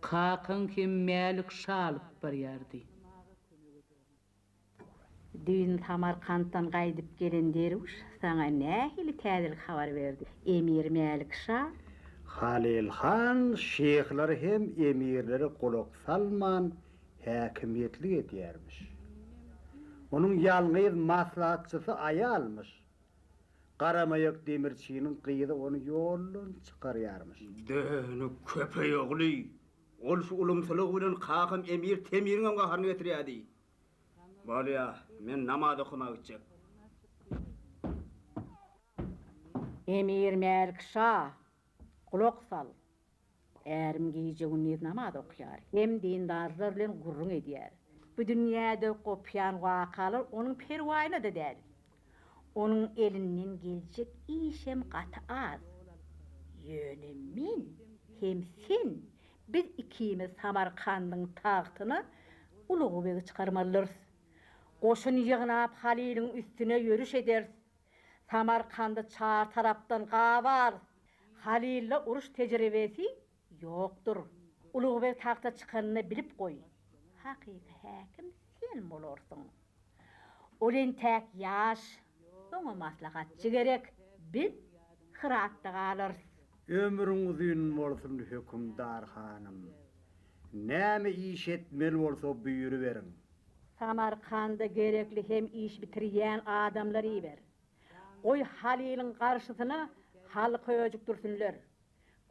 kakaň hem Mälik şa alyp barýardy. Düýn Samarkantdan gaýdyp gelen derwüş saňa nähili täzelik habar berdi, emir Mälik şa? Halyl han şyhlara hem emirlere gulak salman häkimiýetlik edýärmiş. Onuň ýalňyz maslahatçysy aýalmyş. Garamaýak demirçiniň gyzy ony ýoldan çykarýarmyş. Dönük köpeý ogly! Ol şu ulumsylygy bilen kakam emir Temiriňem gaharyny getirýärdi. Bolýa, men namaz okamaga gitjek. Emir Mälik şa, gulak sal! Ärim gije-gündiz namaz okýar hem dindarlar bilen gürrüň edýär. Bu dünýäde gopýan wakalar onuň perwaýyna-da däl. Onuň elinden geljek işem gaty az. Ýöne men hem sen, biz ikimiz Samarkandyň tagtyna Ulugbegi çykarmalydyrys. Goşun ýygnap Halylyň üstüne ýörüş ederis. Samarkandy çar tarapdan gabarys. Halylda uruş tejribesi ýokdur. Ulugbeg tagta çykanyny bilip goý. Hakyky häkim sen bolarsyň. Ol entäk ýaş, oňa maslahatçy gerek. Biz Hyratda galarys. Ömrüň uzyn bolsun, hökümdar hanym. Näme iş etmeli bolsa buýruberiň. Samarkanda gerekli hem iş bitirýän adamlar iber. Goý, Halylyň garşysyna halky öjükdirsinler.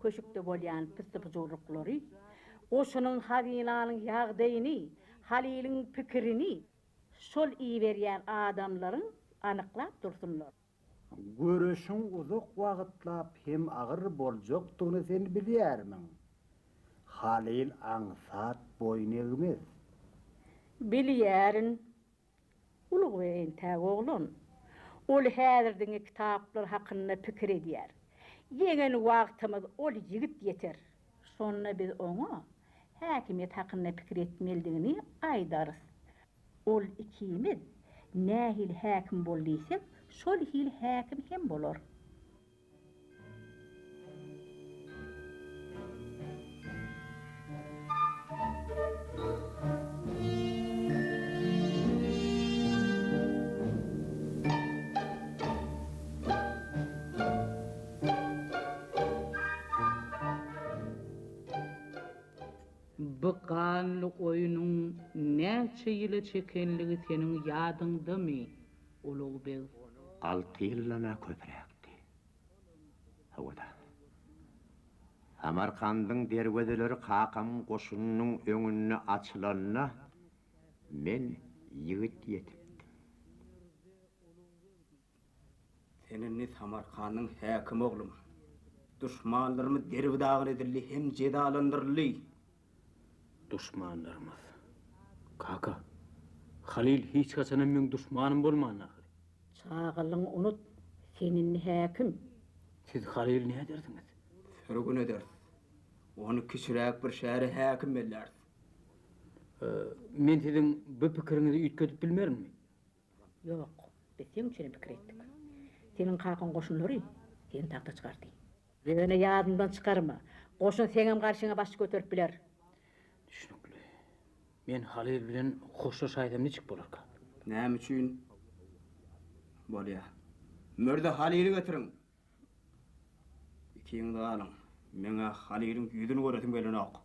Köşükde bolýan pyssy-pyjurlyklary, goşunyň, hazynanyň ýagdaýyny, Halylyň pikirini şol iberýän adamlaryň anyklap dursunlar. Göreşiň uzak wagtlap hem agyr boljakdygyny sen bilýärmiň? Halyl aňsat boýun egmez. Bilýärin. Ulugbeg entäk oglan. Ol häzir diňe kitaplar hakynda pikir edýär. Ýeňen wagtymyz ol ýigit ýeter. Şonda biz oňa häkimiýet hakynda pikir etmelidigini aýdarys. Ol ikimiz nähili häkim bol diýsek, şol hili häkim hem bolar. Bu ganly oýnuň näçe ýyla çekenligi seniň ýadyňdamy, Ulugbeg? Alty ýyldan-a köpräkdi. Hawa-da. Samarkandyň derwezeleri kakamyň goşunynyň öňünde açylanda, men ýigit ýetipdim. Sen indi Samarkandyň häkimi oglum. Duşmanlarymyz derbi-dagyn edildi hem jezalandyryldy. Duşmanlarymyz. Kaka, Halyl hiç haçanam meň duşmanym bolmandy ahyry. Çagalygyňy unut, sen indi häkim. Siz Halyly nädersiňiz? Sürgün ederis. Ony kiçiräk bir şähere häkim belläris. Men siziň bu pikiriňizi üýtgedip bilmerinmi? Ýok, biz seň üçinem pikir etdik. Seniň kakaň goşunlary seni tagta çykardy. Ýöne ýadyňdan çykarma, goşun seňem garşyňa baş göterip biler. Düşnükli. Men Halyl bilen hoşlaşaýsam niçik bolarka? Näme üçin? Bolýa. Mürze Halyly getiriň. Ikiňiz galyň. Meň-ä Halylyň ýüzüni göresim gelenok.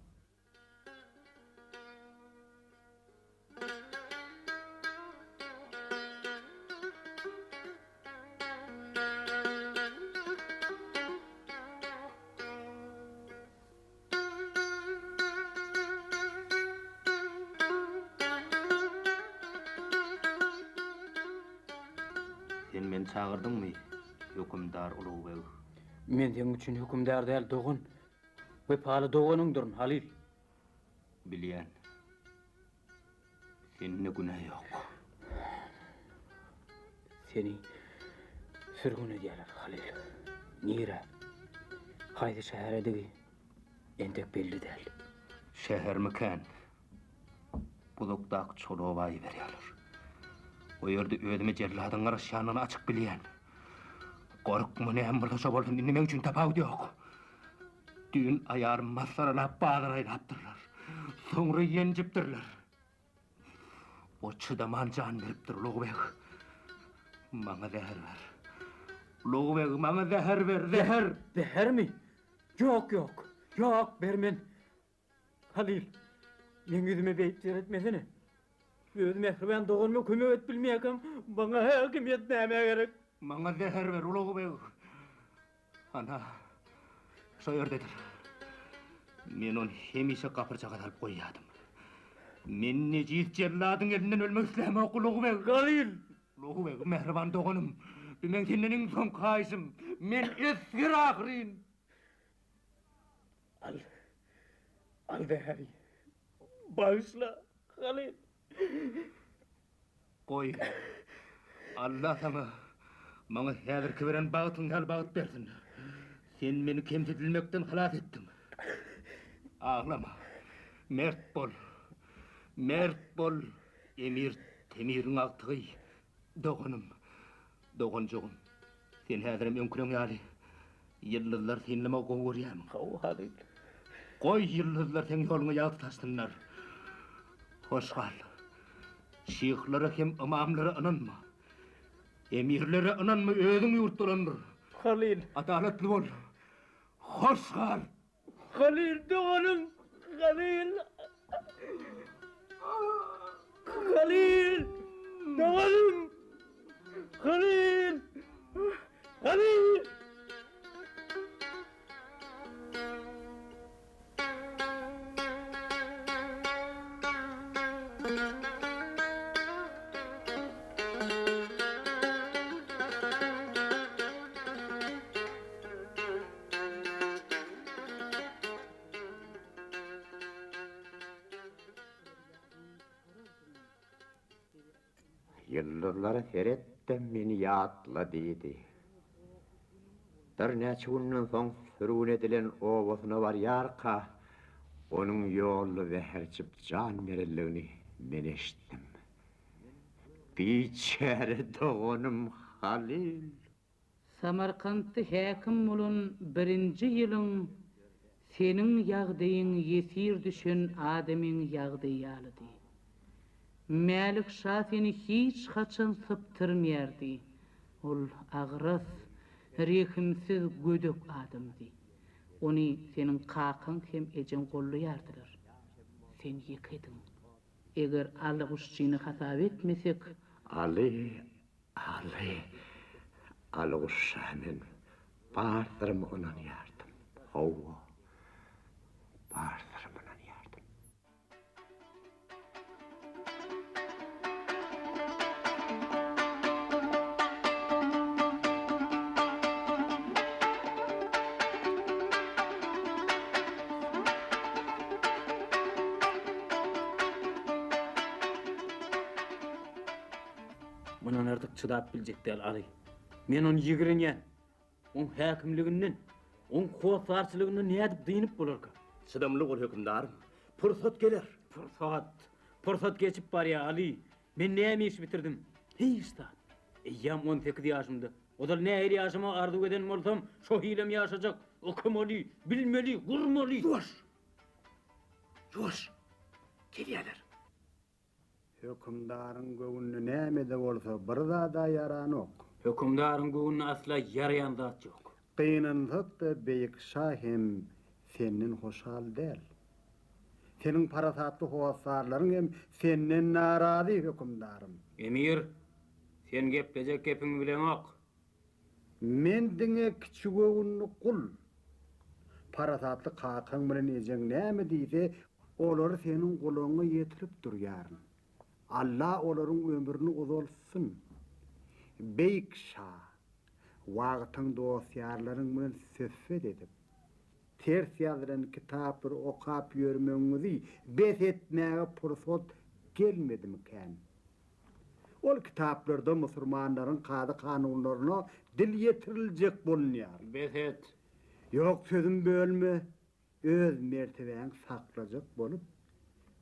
Sen meni çagyrdyňmy, hökümdar Ulugbeg? Men seň üçin hökümdar däl, dogan. Wepaly doganyňdyryn, Halyl. Bilýän. Sende günä ýok. Seni sürgün edýärler, Halyl. Nirä? Haýsy şäheredigi entek belli däl. Şähermikän? Uzakdaky çol oba iberýärler. O ýerde özüme jelladyň garaşýanyny açyk bilýän. Gorkma, näme bolsa şo bolsun, indi meň üçin tapawudy ýok. Düýn aýalymy masgaralap bazara aýlapdyrlar. Soňra ýenjipdirler. O çydaman jan beripdir, Ulugbeg. Maňa zäher ber. Ulugbeg, maňa zäher ber, zäher! Zähermi? Ýok, ýok. Ýok, bermen. Halyl, meň ýüzüme beýdip seretmesene. Öz mähriban doganyma kömek edip bilmeýärkäm, maňa häkimiýet nämä gerek? Maňa zäher ber, Ulugbeg. Ana, şo ýerdedir. Men ony hemişe gapyrjaga salyp goýýardym. Men nejis jelladyň elinden ölmek islämok, Ulugbeg. Halyl! Ulugbeg, mähriban doganym, bu meň senden iň soňky haýyşym. Men esger ahyryn! Al. Al zäheri. Bagyşla, Halyl. Goý, Alla saňa maňa häzirki beren bagtyň ýaly bagt bersin. Sen meni kemsidilmekden halas etdiň. Aglama. Mert bol. Mert bol, Emir Temiriň agtygy. Doganym. Doganjygym. Sen häzirem öňküleň ýaly ýyldyzlary synlamagy gowy görýärmiň? Hawa, Halyl. Goý, ýyldyzlar seň ýoluňa ýagty saçsynlar. Hoş gal. Şyhlara hem ymamlara ynanma. Emirlere ynanma, özüň ýurt dolandyr. Halyl. Adalatly bol. Hoş gal. Halyl doganym, Halyl. Halyl doganym. Halyl. Halyl. Ýyldyzlara seret-de meni ýatla diýdi. Birnäçe günden soň sürgün edilen obasyna barýarka, onuň ýolda zäher içip jan berenligini men eşitdim. Biçäre doganym Halyl! Samarkantda häkim bolan birinji ýylyň seniň ýagdaýyň ýesir düşen adamyň ýagdaýy ýalydy. Mälik şa seni hiç haçan sypdyrmaýardy. Ol agras, rehimsiz, gödek adamdy. Ony seniň kakaň hem ejeň gollaýardylar. Sen ýekediň. Eger Aly guşçyny hasap etmesek. Aly, Aly, Aly guşça men bar syrymy ynanýardym. Hawa, bar syrymy ynanýardym. Mundan artyk çydap biljek däl, Aly. Men ony ýigrenýän. Oň häkimliginden, oň hossarçylygyndan nädip dynyp bolarka? Çydamly bol, hökümdarym. Pursat geler. Pursat! Pursat geçip barýar, Aly. Men näme iş bitirdim? Hiç zat. Eýýäm on sekiz ýaşymda. Ozal nähili ýaşamagy arzuw eden bolsam, şo hilem ýaşajak. Okamaly, bilmeli, gurmaly. Ýuwaş! Ýuwaş! Gelýärler. Hökümdaryň göwnüne näme-de bolsa bir zad-a ýaranok. Hökümdaryň göwnüne asla ýaraýan zat ýok. Gynansak-da, beýik şa hem senden hoşal däl. Seniň parasatly hossarlaryň hem senden narazy, hökümdarym. Emir, sen geplejek gepiňi bileňok. Men diňe kiçigöwünli gul. Parasatly kakaň bilen ejeň näme diýse, olary seniň gulagyňa ýetirip durýaryn. Alla olaryň ömrüni uzaltsyn. Beýik şa, wagtyň dost-ýarlaryň bilen söhbet edip, ters ýazylan kitaplary okap ýörmegiňizi bes etmäge pursat gelmedimikän? Ol kitaplarda musurmanlaryň kada-kanunlaryna dil ýetiriljek bolunýar. Bes et! Ýok, sözüm bölme, öz mertebäňi saklajak bolup,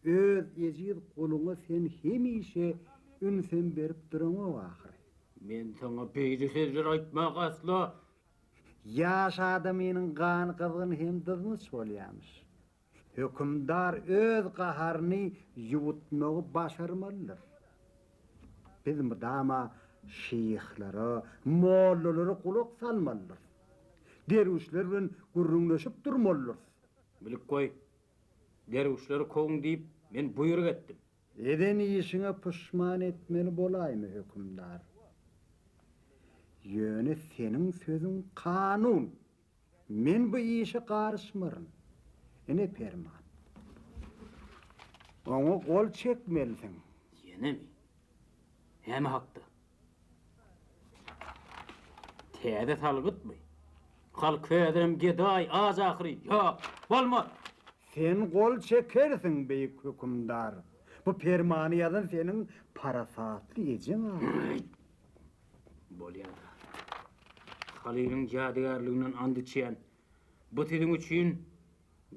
öz ejiz guluňa sen hemişe ünsem berip duraňok ahyry. Men saňa beýle sözler aýtmak asla. Ýaş adamynyň gany gyzgyn hem dyznyç bolýarmyş. Hökümdar öz gaharyny ýuwutmagy başarmalydyr. Biz mydama şyhlara, mollalara gulak salmalydyrys. Derwüşler bilen gürrüňleşip durmalydyrys. Bilip goý, derwüşleri kowuň diýip, men buýruk etdim. Eden işiňe puşman etmeli bolaýma, hökümdar. Ýöne seniň sözüň kanun. Men bu işe garyşmaryn. Ine perman. Oňa gol çekmelisiň. Ýenemi? Näme hakda? Täze salgytmy? Halk häzirem gedaý, aç ahyry. Ýok, bolmaz! Sen gol çekersiň, beýik hökümdar. Bu permany ýazan seniň parasatly ejeň ahyry. Bolýa-da. Halylyň ýadygärliginden and içýän, bu siziň üçin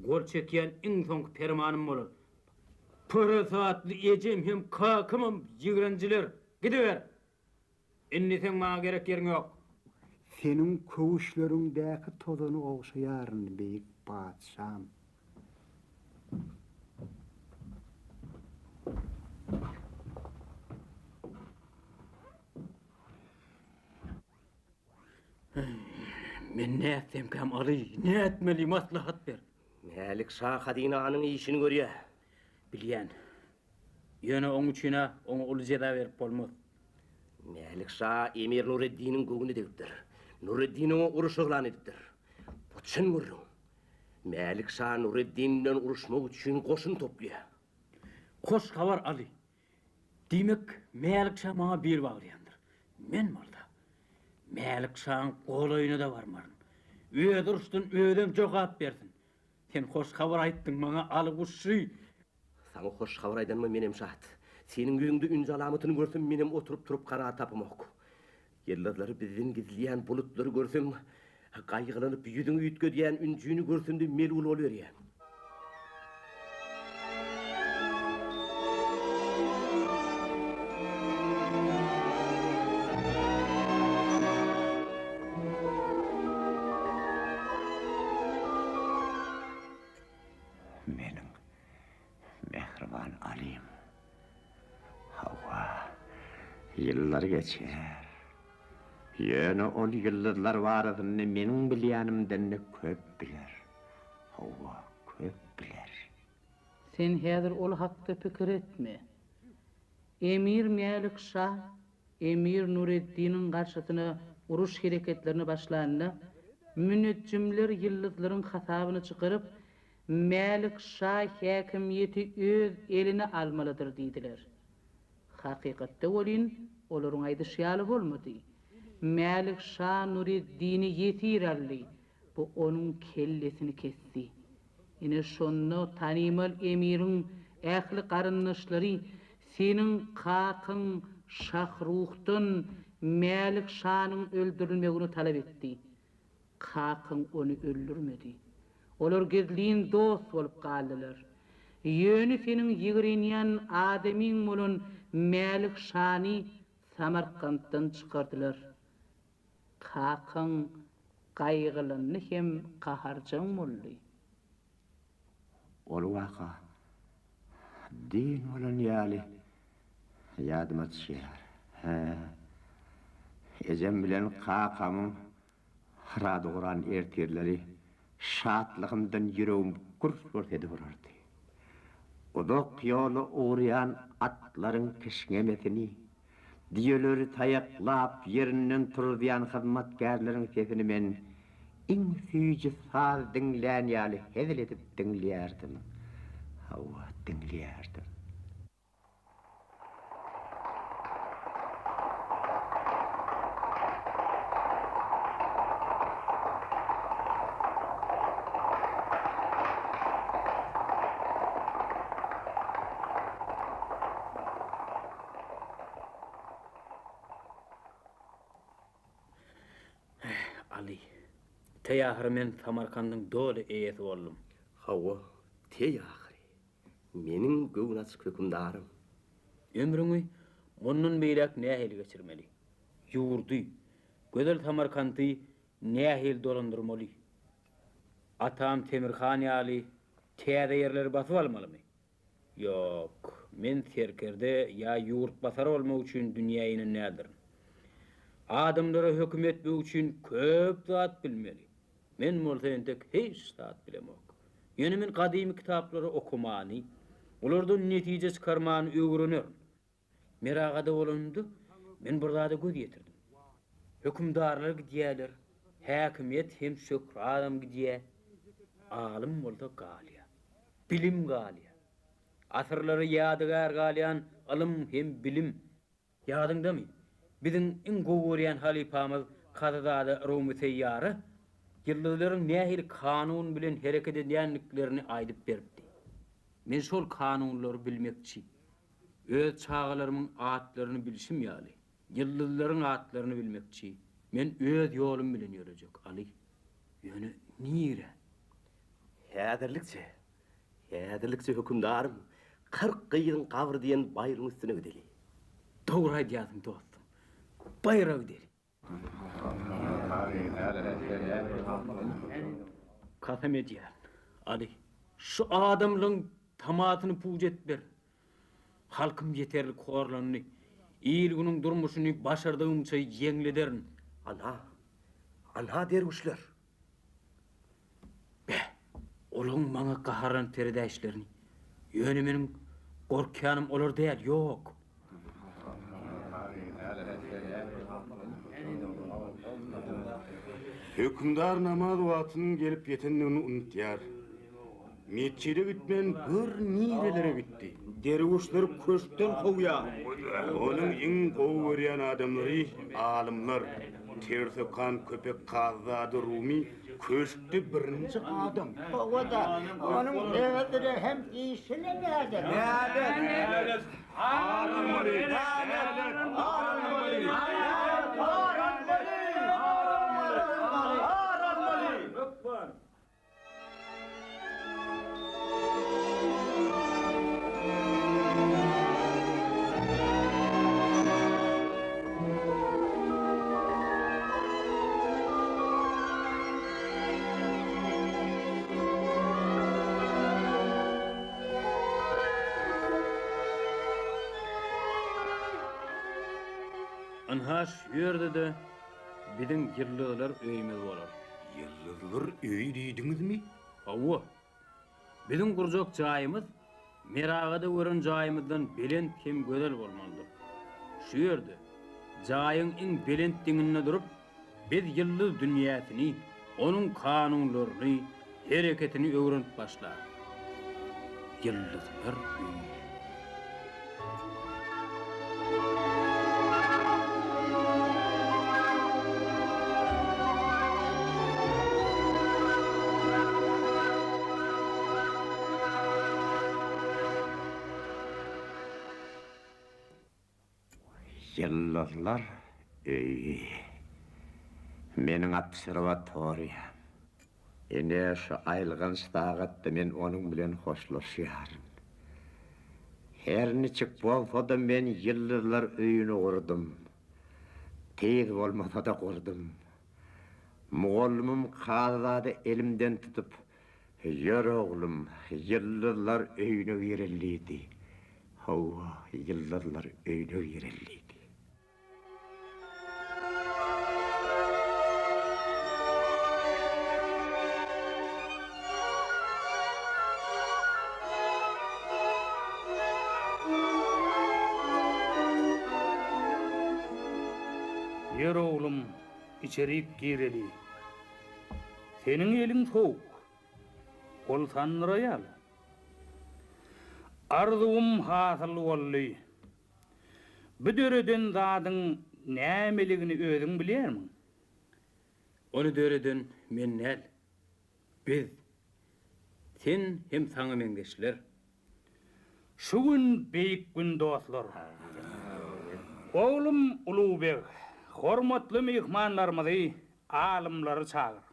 gol çekýän iň soňky permanym bolar. Parasatly ejem hem kakamam ýigrenjiler. Gidiber! Indi seň maňa gerek ýeriň ýok. Seniň köwüşleriňdäki tozany ogşaýaryn, beýik patyşam. Men nätsemkäm, Aly, nätmeli, maslahat ber. Mälik şa hazynanyň işini görýär. Bilýän. Ýöne oň üçin-ä oňa uly jeza berip bolmaz. Mälik şa emir Nureddiniň göwni degipdir. Nureddin oňa uruş yglan edipdir. Bu çyn gürrüň. Mälik şa Nureddin bilen uruşmak üçin goşun toplaýar. Hoş habar, Aly. Diýmek, Mälik şa maňa bil baglaýandyr. Men bolsa, Mälik şaň golaýyna-da barmaryn. Özi uruşsyn, özem jogap bersin. Sen hoş habar aýtdyň maňa, Aly guşçy. Saňa hoş habar aýdanyma menem şat. Seniň ýüzüňde ünji alamatyny görsem, menem oturyp-turup karar tapamok. Ýyldyzlary bizden gizleýän bulutlary görsem, gaýgylanyp ýüzüňi üýtgedýän ünjini görsem-de melul boluberýän. Meniň mähriban Alym. Hawa, ýyllar geçýär. Ýöne ol ýyldyzlar barasynda meniň bilýänimden-de köp biler. Hawa, köp biler. Sen häzir ol hakda pikir etme. Emir Mälik şa Emir Nureddiniň garşysyna uruş hereketlerine başlanda, müneçjimler ýyldyzlaryň hasabyny çykaryp, Mälik şa häkimiýeti öz eline almalydyr diýdiler. Hakykatda welin, olaryň aýdyşy ýaly bolmady. Mälik şa Nureddini ýesir aldy we onuň kellesini kesdi. Ine, şonda tanymal emiriň ähli garyndaşlary seniň kakaň Şahruhdan Mälik şanyň öldürilmegini talap etdi. Kakaň ony öldürmedi. Olar gizlin dost bolup galdylar. Ýöne seniň ýigrenýän adamyň bolan Mälik şany Samarkantdan çykardylar. Kakaň gaýgylandy hem gaharjaň boldy. Ol waka düýn bolan ýaly ýadyma düşýär. Hä, ejem bilen kakamyň Hyrady guran ertirleri şatlygymdan ýüregim gürs-gürs edip urardy. Uzak ýola ugraýan atlaryň kişňemesini, düýeleri taýaklap ýerinden turuzýan hyzmatkärleriň sesini men iň süýji saz diňlän ýaly hezil edip diňleýärdim. Hawa, diňleýärdim. Aly, teý ahyry men Samarkandyň doly eýesi boldum. Hawa, teý ahyry. Meniň göwnaçyk hökümdarym. Ömrüňi mundan beýläk nähili geçirmeli? Ýurdy, gözel Samarkandy nähili dolandyrmaly? Atam Temir han ýaly täze ýerleri basyp almalymy? Ýok, men serkerde ýa ýurtbasar bolmak üçin dünýä inen däldirin. Adamlara höküm etmek üçin köp zat bilmeli. Men bolsa entek hiç zat bilemok. Ýöne men gadymy kitaplary okamany, olardan netije çykarmany öwrenerin. Meragada bolanymda, men bir zada göz ýetirdim. Hökümdarlar gidýärler, häkimiýet hem şöhratam gidýär, alym bolsa galýar. Bilim galýar. Asyrlara ýadygär galýan ylym hem bilim. Ýadyňdamy, biziň iň gowy görýän halypamyz Kazyzada Rumy Seýýara ýyldyzlaryň nähili kanun bilen hereket edýändiklerini aýdyp beripdi. Men şol kanunlary bilmekçi. Öz çagalarymyň atlaryny bilşim ýaly, ýyldyzlaryň atlaryny bilmekçi. Men öz ýolum bilen ýörejek, Aly. Ýöne nirä? Häzirlikçe, Häzirlikçe hökümdarym, 40 gyzyň gabry diýen baýryň üstüne gideli. Dogry aýdýarsyň, dostum. Baýra gideli. Kasam edýärin, Aly, şu adamlaň tamasyny puç etmerin. Halkym ýeterlik horlandy. Il-günüň durmuşyny başardygymça ýeňlederin. Ana, ana derwüşler. Beh, olaň maňa gaharlanyp seredäýişlerini. Ýöne meniň gorkýanym olar däl, ýok. Hökümdar namaz wagtynyň gelip ýetendigini unutýar. Metjide gitmän gör nirelere gitdi. Derwüşleri köşkden kowýar. Onuň iň gowy görýän adamlary alymlar. Tersokan köpek Kazyzada Rumy köşkde birinji adam. Hawa-da, onuň özüne hem işine nälet. Nälet! Ar almaly! Nälet! Ar almaly! Nälet! Ar almaly! Ar almaly! Ar almaly! Hökman! Ynha şu ýerde-de biziň ýyldyzlar öýümiz bolar. Ýyldyzlar öýi diýdiňizmi? Hawa. Biziň gurjak jaýymyz Meragada gören jaýymyzdan belent hem gözel bolmalydyr. Şu ýerde, jaýyň iň belent diňinde durup, biz ýyldyz dünýäsini, onuň kanunlaryny, hereketini öwrenip başlarys. Ýyldyzlar öýi. Ýyldyzlar öýi. Meniň obserwatoriýam. Ine, şu aýylganç sagatda men onuň bilen hoşlaşýaryn. Her niçik bolsa-da men ýyldyzlar öýüni gurdum. Tiz bolmasa-da gurdum. Mugallymym Kazyzada elimden tutup, Ýör oglum, ýyldyzlar öýüne gireli diýdi. Hawa, ýyldyzlar öýüne gireli diýdi. Ýör oglum, içerik gireli. Seniň eliň sowuk. Ol sandyraýar. Arzuwym hasyl boldy. Bu döreden zadyň nämeligini özüň bilýärmiň? Ony döreden men däl. Biz. Sen hem saňa meňzeşler. Şu gün beýik gün dostlar. Oglum Ulugbeg, hormatly myhmanlarymyzy, alymlary çagyr.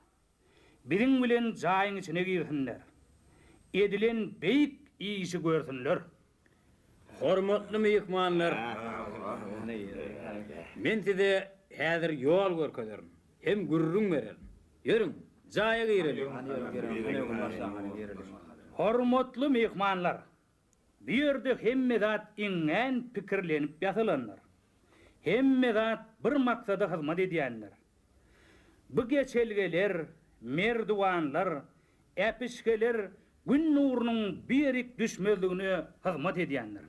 Biziň bilen jaýyň içine girsinler. Edilen beýik işi görsünler. Hormatly myhmanlar! Men size häzir ýol görkezerin hem gürrüň bererin. Ýörüň, jaýa gireliň. Hormatly myhmanlar! Bu ýerde hemme zat iňňän pikirlenip ýasalandyr. Hemme zat bir maksada hyzmat edýändir. Bu geçelgeler, merdiwanlar, äpişgeler Gün nurunyň bu ýerik düşmezligine hyzmat edýändir.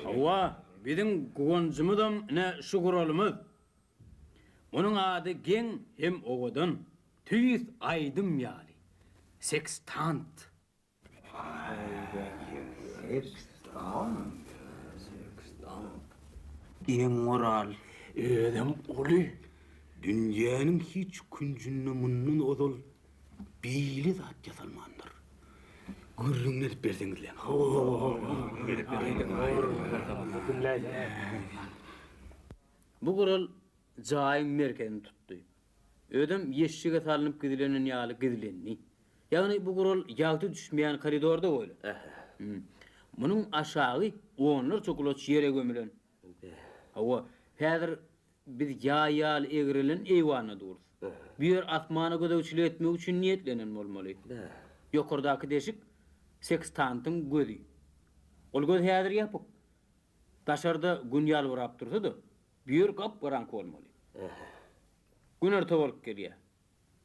Hawa, biziň guwanjymyzam ine şu guralymyz. Munuň ady geň hem owadan, tüýs aýdym ýaly, sekstant. Geň gural, özem uly. Dünýäniň hiç künjünde mundan ozal beýle zat ýasalmandyr. Gürrüňini edip berseňizläň. Bu gural jaýyň merkezini tutdy. Özem ýeşşige salnyp gizlenen ýaly gizlendi. Ýagny bu gural ýagty düşmeýän koridorda goýlan. Munuň aşagy onlarça gulaç ýere gömülen. Hawa, häzir biz ýaý ýaly egrelen eýwanda durus. Bu ýer asmana gözegçilik etmek üçin niýetlenen bolmaly. Ýokardaky deşik sekstantyň gözi. Ol göz häzir ýapyk. Daşarda Gün ýalbyrap dursa-da, bu ýer gap-garaňky bolmaly. Günorta bolup gelýär.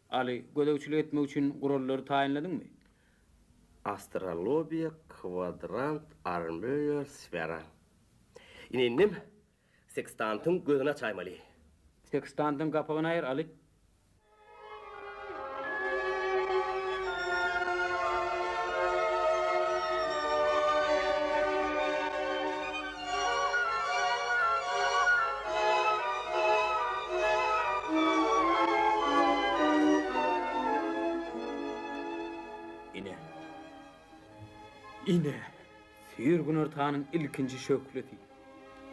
Aly, gözegçilik etmek üçin gurallary taýynladyňmy? Astrolobiýa kwadrant armöýer sfera. Ine indem sekstantyň gözüni açaýmaly. Sekstantyň gapagyny aýyr, Aly. Ine, süýr günortanyň ilkinji şöhlesi.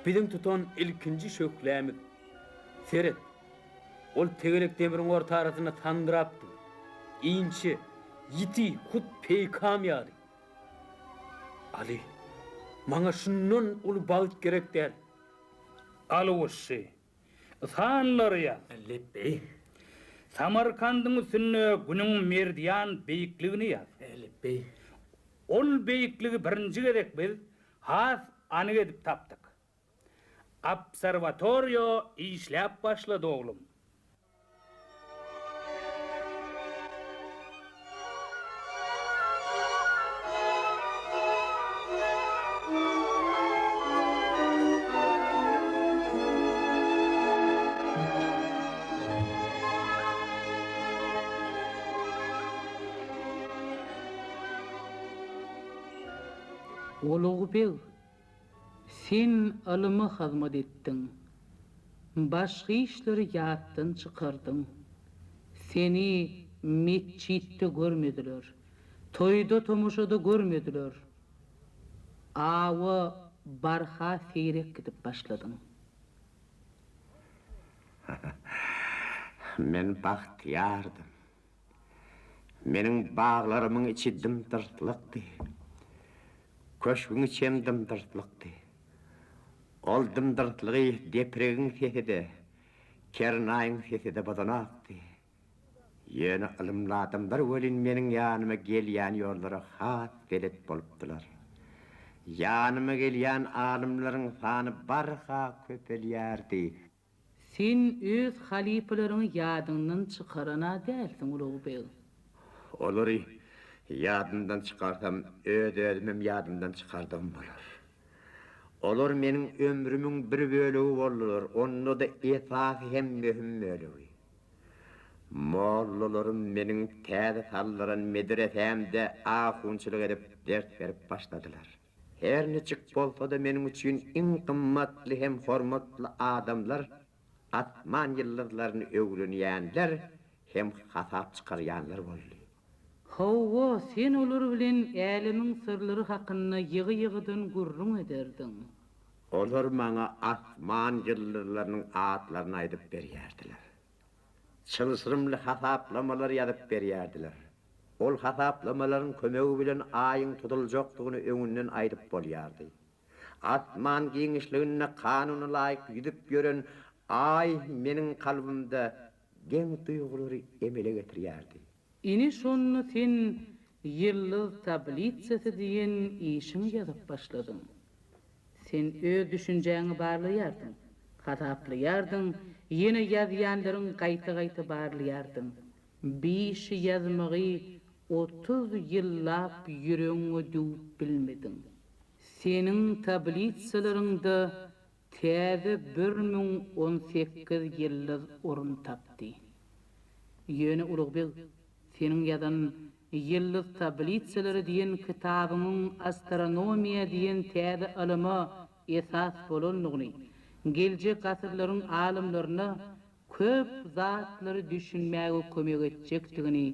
Biziň tutan ilkinji şöhlämiz. Seret, ol tegelek demiriň ortarasynda sandyrap dur. Inçe, ýiti, hut peýkam ýaly. Aly, maňa şundan uly bagt gerek däl. Aly guşçy, sanlary ýaz. Lepbeý. Samarkandyň üstünde Günüň meridian beýikligini ýaz. Lepbeý. Ol beýikligi birinji gezek biz has anyk edip tapdyk. Obserwatoriýa işläp başlady, oglum. Ulugbeg, sen ylyma hyzmat etdiň. Başga işleri ýatdan çykardyň. Seni metjitde görmediler. Toýda-tomaşada görmediler. Awa barha seýrek gidip başladyň. Men bagtyýardym. Meniň baglarymyň içi dym-dyrslykdy. Köşgüň içem dym-dyrslykdy. Ol dym-dyrslygy depregiň sesi-de, kernaýyň sesi-de bozanokdy. Ýöne ylymly adamlar welin meniň ýanyma gelýän ýollara has belet bolupdylar. Ýanyma gelýän alymlaryň sany barha köpelýärdi. Sen öz halypalaryňy ýadyňdan çykaran-a dälsiň, Ulugbeg? Olary ýadymdan çykarsam, öz-özümem ýadymdan çykardygym bolar. Olar meniň ömrümiň bir bölegi boldular, onda-da esasy hem möhüm bölegi. Mollalarym meniň täze saldyran medresämde ahunçylyk edip ders berip başladylar. Her niçik bolsa-da meniň üçin iň gymmatly hem hormatly adamlar asman ýyldyzlaryny öwrenýänler hem hasap çykarýanlar boldy. Hawa, sen olar bilen älemiň syrlary hakynda ýygy-ýygydan gürrüň ederdiň. Olar maňa asman ýyldyzlarynyň atlaryny aýdyp berýärdiler. Çylşyrymly hasaplamalar ýazyp berýärdiler. Ol hasaplamalaryň kömegi bilen Aýyň tutuljakdygyny öňünden aýdyp bolýardy. Asman giňişliginde kanuna laýyk ýüzüp ýören Aý meniň kalbymda geň duýgulary emele getirýärdi. Ine şonda sen Ýyldyz tablitsasy diýen işiňi ýazyp başladyň. Sen öz düşünjäňi barlaýardyň, hasaplaýardyň, ýene ýazýanlaryň gaýta-gaýta barlaýardyň. Bi işi ýazmagy 30 ýyllap ýüregiňe düwüp bilmediň. Seniň tablitsalaryňda Täze 1018 ýyldyz orun tapdy. Ýöne Ulugbeg, seniň ýazan Ýyldyz tablisalary diýen kitabyňyň astronomiýa diýen täze ylyma esas bolandygyny, geljek asyrlaryň alymlaryna köp zatlary düşünmäge kömek etjekdigini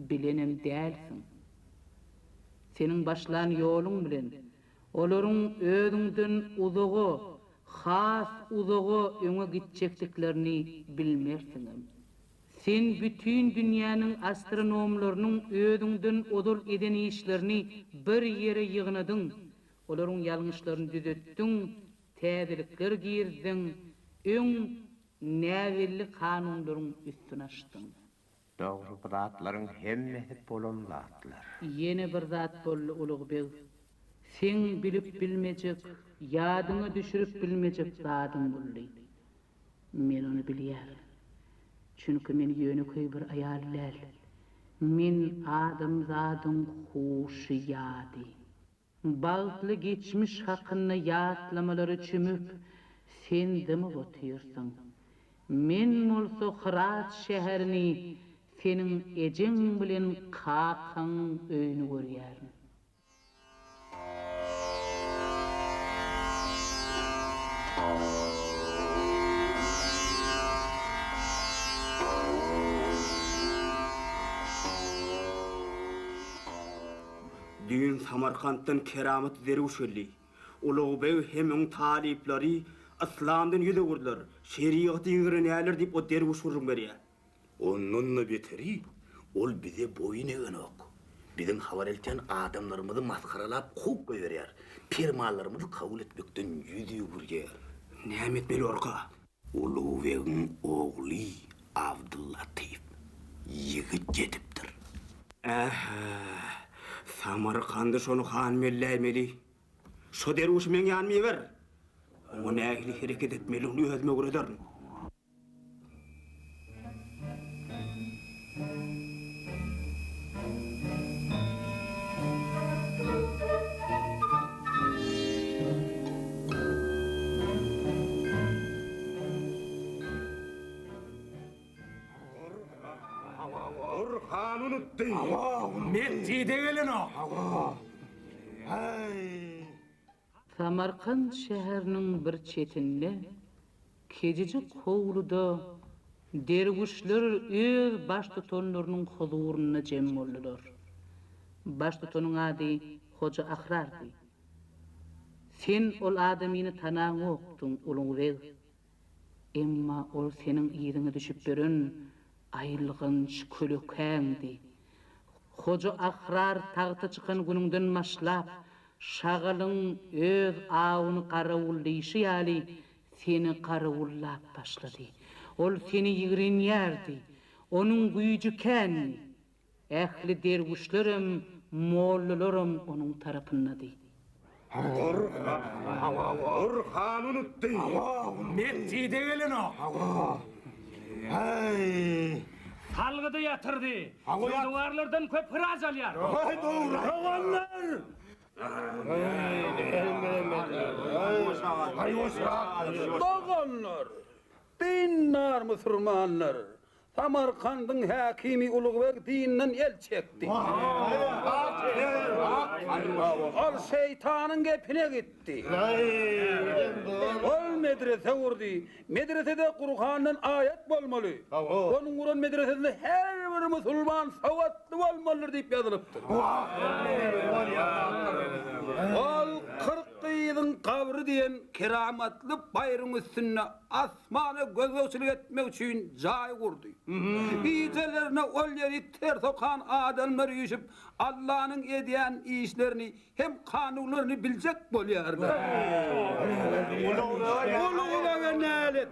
bilenem dälsiň. Seniň başlan ýoluň bilen Olaryň özüňden uzaga, has uzaga öňe gitjekdiklerini bilmersiňem. Sen bütin dünýäniň astronomlarynyň özüňden ozal eden işlerini bir ýere ýygnadyň, olaryň ýalňyşlaryny düzetdiň, täzelikler girizdiň, öň näbelli kanunlaryň üstüni açdyň. Dogry bu zatlaryň hemmesi bolan zatlar. Ýene bir zat boldy Ulugbeg. Seň bilip bilmejek, ýadyňa düşürip bilmejek zadyň boldy. Men ony bilýärin. Çünki men ýönekeý bir aýal däl. Men adamzadyň huşy ýady. Bagtly geçmiş hakynda ýatlamalara çümüp, sen dymyp otyrsyň. Men bolsa Hyrat şäherini, seniň ejeň bilen kakaň öýüni görýärin. Düýn Samarkantdan keramatly derwüş geldi. Ulugbeg hem oň talyplary yslamdan ýüz öwürdiler, şerigaty ýigrenýärler diýip o derwüş gürrüň berýär. Ondan-da beteri, ol bize boýun egenok. Biziň habar eltýän adamlarymyzy masgaralap kowup goýberýär. Permanlarymyzy kabul etmekden ýüz öwürýär. Näme etmeli orka? Ulugbegiň ogly Abdyllatyp ýigit ýetipdir. Ähä, Samarkandy şony han belläýmeli. Şo derwüşi meň ýanyma iber. Oňa nähili hereket etmelidigini özüm öwrederin. Gurhany unutdy. Metjide gelenok. Samarkant şäheriniň bir çetinde kejijik howluda derwüşler öz baştutanlarynyň huzurynda jem boldular. Baştutanyň ady Hoja Ahrardy. Sen ol adamyny tanaňokdyň, Ulugbeg. Emma ol seniň yzyňa düşüp ýören aýylganç kölekäňdi. Hoja Ahrar tagta çykan günüňden başlap, şagalyň öz awuny garawullaýşy ýaly seni garawullap başlady. Ol seni ýigrenýärdi. Onuň güýji kändi. Ähli derwüşlerem, mollalaram onuň tarapyndady. Gurhany unutdy. Metjide gelenok. Salgydy ýatyrdy. Söwdagarlardan köp hyraç alýar. Doganlar! Doganlar! Dindar musurmanlar! Samarkandyň häkimi Ulugbeg dinden el çekdi. Ol şeýtanyň gepine gitdi. Ol medrese gurdy. Medresede Gurhandan aýat bolmaly. Onuň guran medresesinde her bir musulman sowatly bolmalydyr diýip ýazylypdyr. Ol 40 gyzyň gabry diýen keramatly baýryň üstünde Asmana gözegçilik etmek üçin jaý gurdy. Gijelerine ol ýerik ters okan adamlar üýşüp, Allanyň edýän işlerini hem kanunlaryny biljek bolýarlar. Ulugbege nälet!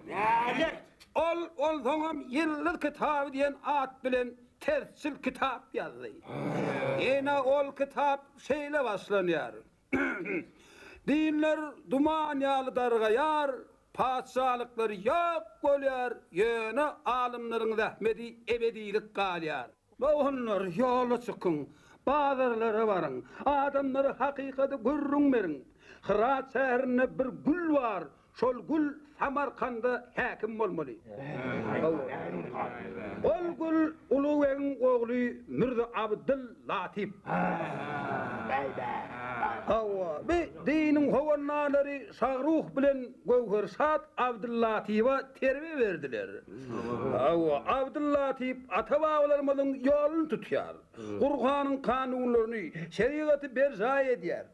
Ol onsoňam Ýyldyz kitaby diýen at bilen tersçil kitap ýazdy. Ine, ol kitap şeýle başlanýar. Dinler duman ýaly dargaýar, patyşalyklar ýok bolýar, ýöne alymlaryň zähmedi ebedilik galýar. Doganlar, ýola çykyň, bazarlara baryň, adamlara hakykaty gürrüň beriň. Hyrat şäherinde bir gül bar, Şol gül Samarkanda häkim bolmaly. Ol gül Ulugbegiň ogly Mürze Abdyl Latyp. Hawa, bi diniň howandarlary Şahruh bilen Göwherşat Abdyl Latyba terbiýe berdiler. Hawa, Abdyl Latyp ata-babalarymyzyň ýoluny tutýar. Gurhanyň kanunlaryny, şerigaty berjaý edýär.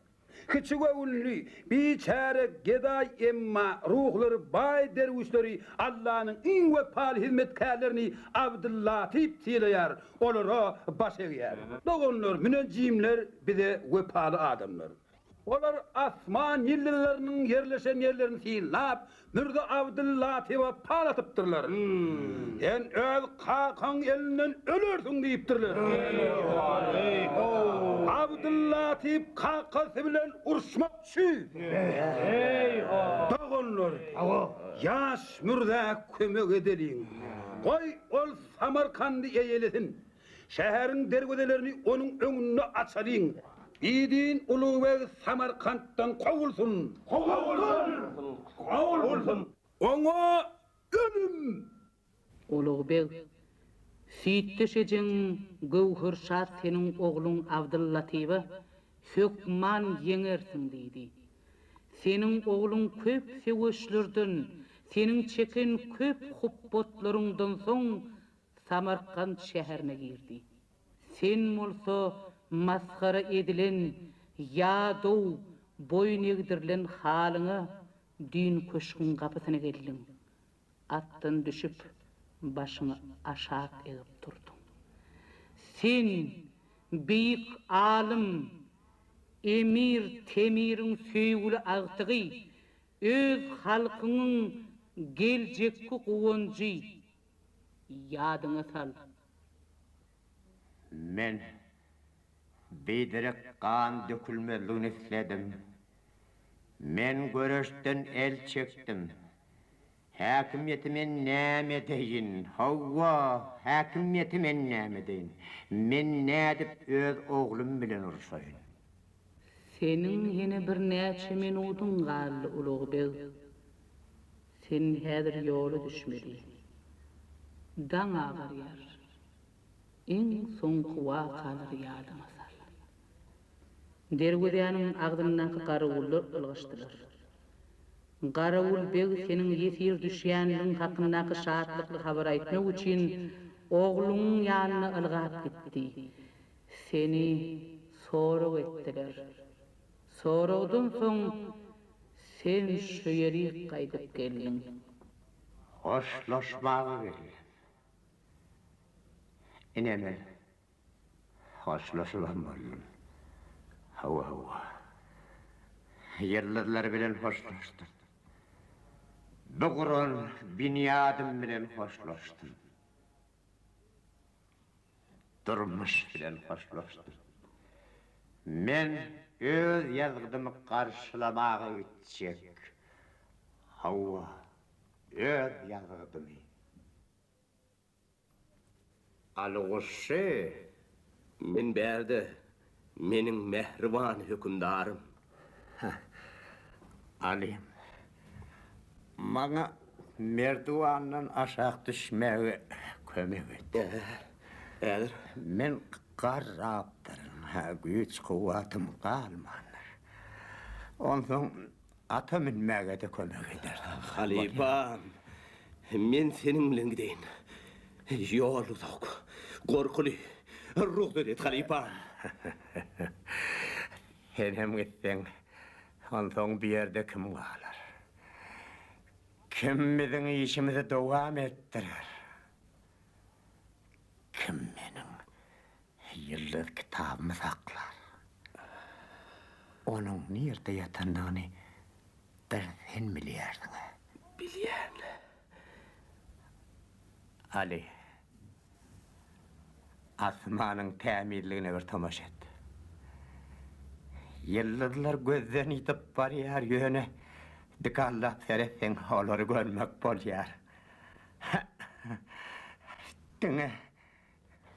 Kiçi göwünli, biçäre gedaý emma ruhlary baý derwüşleri Allanyň iň wepaly hyzmetkärlerini Abdyllatyp sylaýar, olara baş egýär. Doganlar, münejjimler bize wepaly adamlar. Olar asman ýyldyzlarynyň ýerleşen ýerlerini synlap, Mürze Abdyllatyba pal atypdyrlar. Sen öz kakaň elinden ölersiň diýipdirler. Abdyllatyp kakasy bilen uruşmakçy. Doganlar, ýaş Mürzä kömek edeliň. Goý, ol Samarkandy eýelesin. Şäheriň derwezelerini onuň öňünde açalyň. Bidin Ulugbeg Samarkantdan kowulsyn! Kowulsyn! Kowulsyn! Oňa ölüm! Ulugbeg, süýtdeş ejeň Göwherşat seniň ogluň Abdyllatyba hökman ýeňersiň diýdi. Seniň ogluň köp söweşlerden, seniň çeken köp hupbatlaryňdan soň Samarkant şäherine girdi. Sen bolsa. Masgara edilen, ýadaw, boýun egdirilen halyňa düýn köşgüň gapysyna geldiň. Atdan düşüp, başyňy aşak egip durduň. Sen, beýik alym, Emir Temiriň söýgüli agtygy, öz halkyňyň geljekki guwanjy, ýadyňa sal. Men biderek gan dökülmezligini isledim. Men göreşden el çekdim. Häkimiýeti men näme edeýin? Hawa, häkimiýeti men näme edeýin? Men nädip öz oglum bilen urşaýyn? Seniň ýene birnäçe minudyň galdy, Ulugbeg. Sen häzir ýola düşmeli. Daň agarýar. Iň soňky wakalary ýadyňa sal. Derwezäniň agzyndaky garawullar ylgaşdylar. Garawul beg seniň ýesir düşýänligiň hakyndaky şatlykly habary aýtmak üçin ogluňyň ýanyna ylgap gitdi. Seni sorag etdiler. Soragdan soň sen şu ýerik gaýdyp geldiň. Hoşlaşmaga geldim. Ine men hoşlaşybam boldum. Hawa, hawa. Ýyldyzlar bilen hoşlaşdym. Bu guran binýadym bilen hoşlaşdym. Durmuş bilen hoşlaşdym. Men öz ýazgydymy garşylamaga gitjek. Hawa, öz ýazgydymy. Aly guşçy. Men bärde, meniň mähriban hökümdarym. Alym, maňa merdiwandan aşak düşmäge kömek et. Häzir. Men garrapdyryn, güýç-kuwwatym galmandyr. Onsoň Ata münmäge-de kömek edersiň. Halypam, men seniň bilen gideýin. Ýol uzak, gorkuly. Rugsat et, halypam. Senem gitseň, onsoň bu ýerde kim galar? Kim biziň işimizi dowam etdirer? Kim meniň Ýyldyz kitabymy saklar. Onuň nirde ýatandygyny bir sen bilýärsiň-ä. Bilýän. Aly, asmanyň tämizligine bir tomaşa et. Ýyldyzlar gözden ýitip barýar, ýöne dikallap seretseň, olary görmek bolýar. Diňe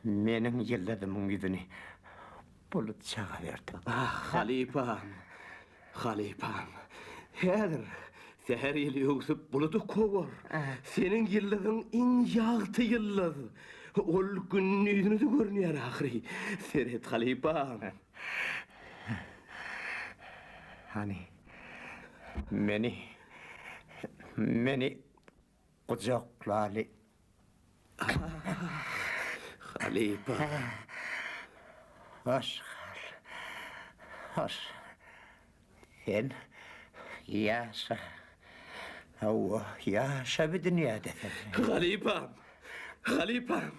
Meniň ýyldyzymyň ýüzüni bulut çagaberdi. Ah, halypam, halypam, häzir säher ýeli öwsüp buludy kowar. Seniň ýyldyzyň iň ýagty ýyldyz. Ol gündizine-de görünýär ahyry. Seret, halypam. Hany, meni, meni gujaklaly. Halypa. Hoş gal. Hoş. Sen ýaşa. Hawa, ýaşa bu dünýäde sen. Halypam. Halypam.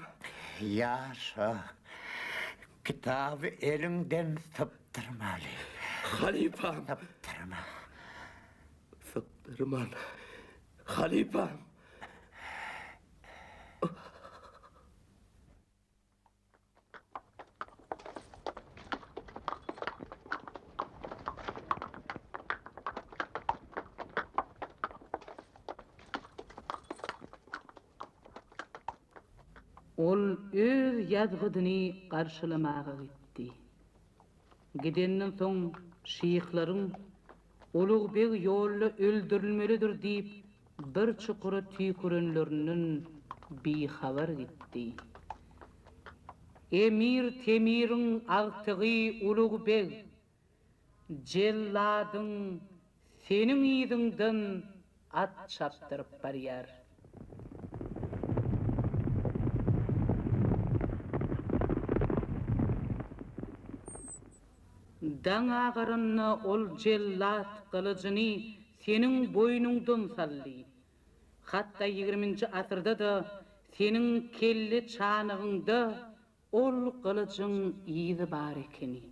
Ýaşa. Kitaby eliňden sypdyrmaly. Halypam. Sypdyrma. Sypdyrman. Halypam. Ol öz ýazgydyny garşylamaga gitdi. Gidenden soň şyhlaryň Ulugbeg ýolda öldürilmelidir diýip, bir çukura tüýkürenlerinden bihabar gitdi. Emir Temiriň agtygy Ulugbeg, jelladyň seniň yzyňdan at çapdyryp barýar. Daň agaranda ol jellat gylyjyny seniň boýnuňdan saldy. Hatda ýigriminji asyrda-da seniň kelle çanagyňda ol gylyjyň yzy bar ekeni.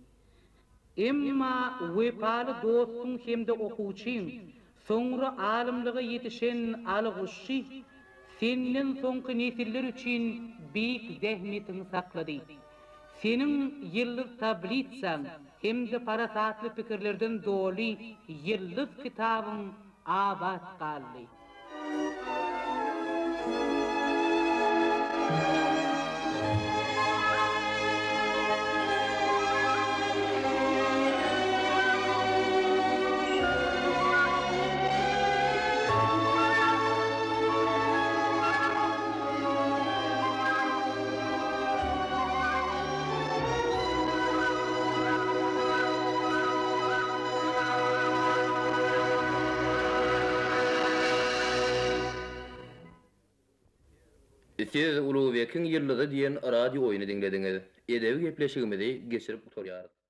Emma wepaly dostuň hem-de okuwçyň, soňra alymlyga ýetişen Aly Guşçy senden soňky nesiller üçin beýik zähmetiňi saklady. Seniň ýyldyz tablitsaň hem-de parasatly pikirlerden doly ýyldyz kitabyň abat galdy. Siz Ulugbekiň ýyldyzy diýen radio oýny diňlediňiz. Edebi gepleşigimizi geçirip gutarýarys.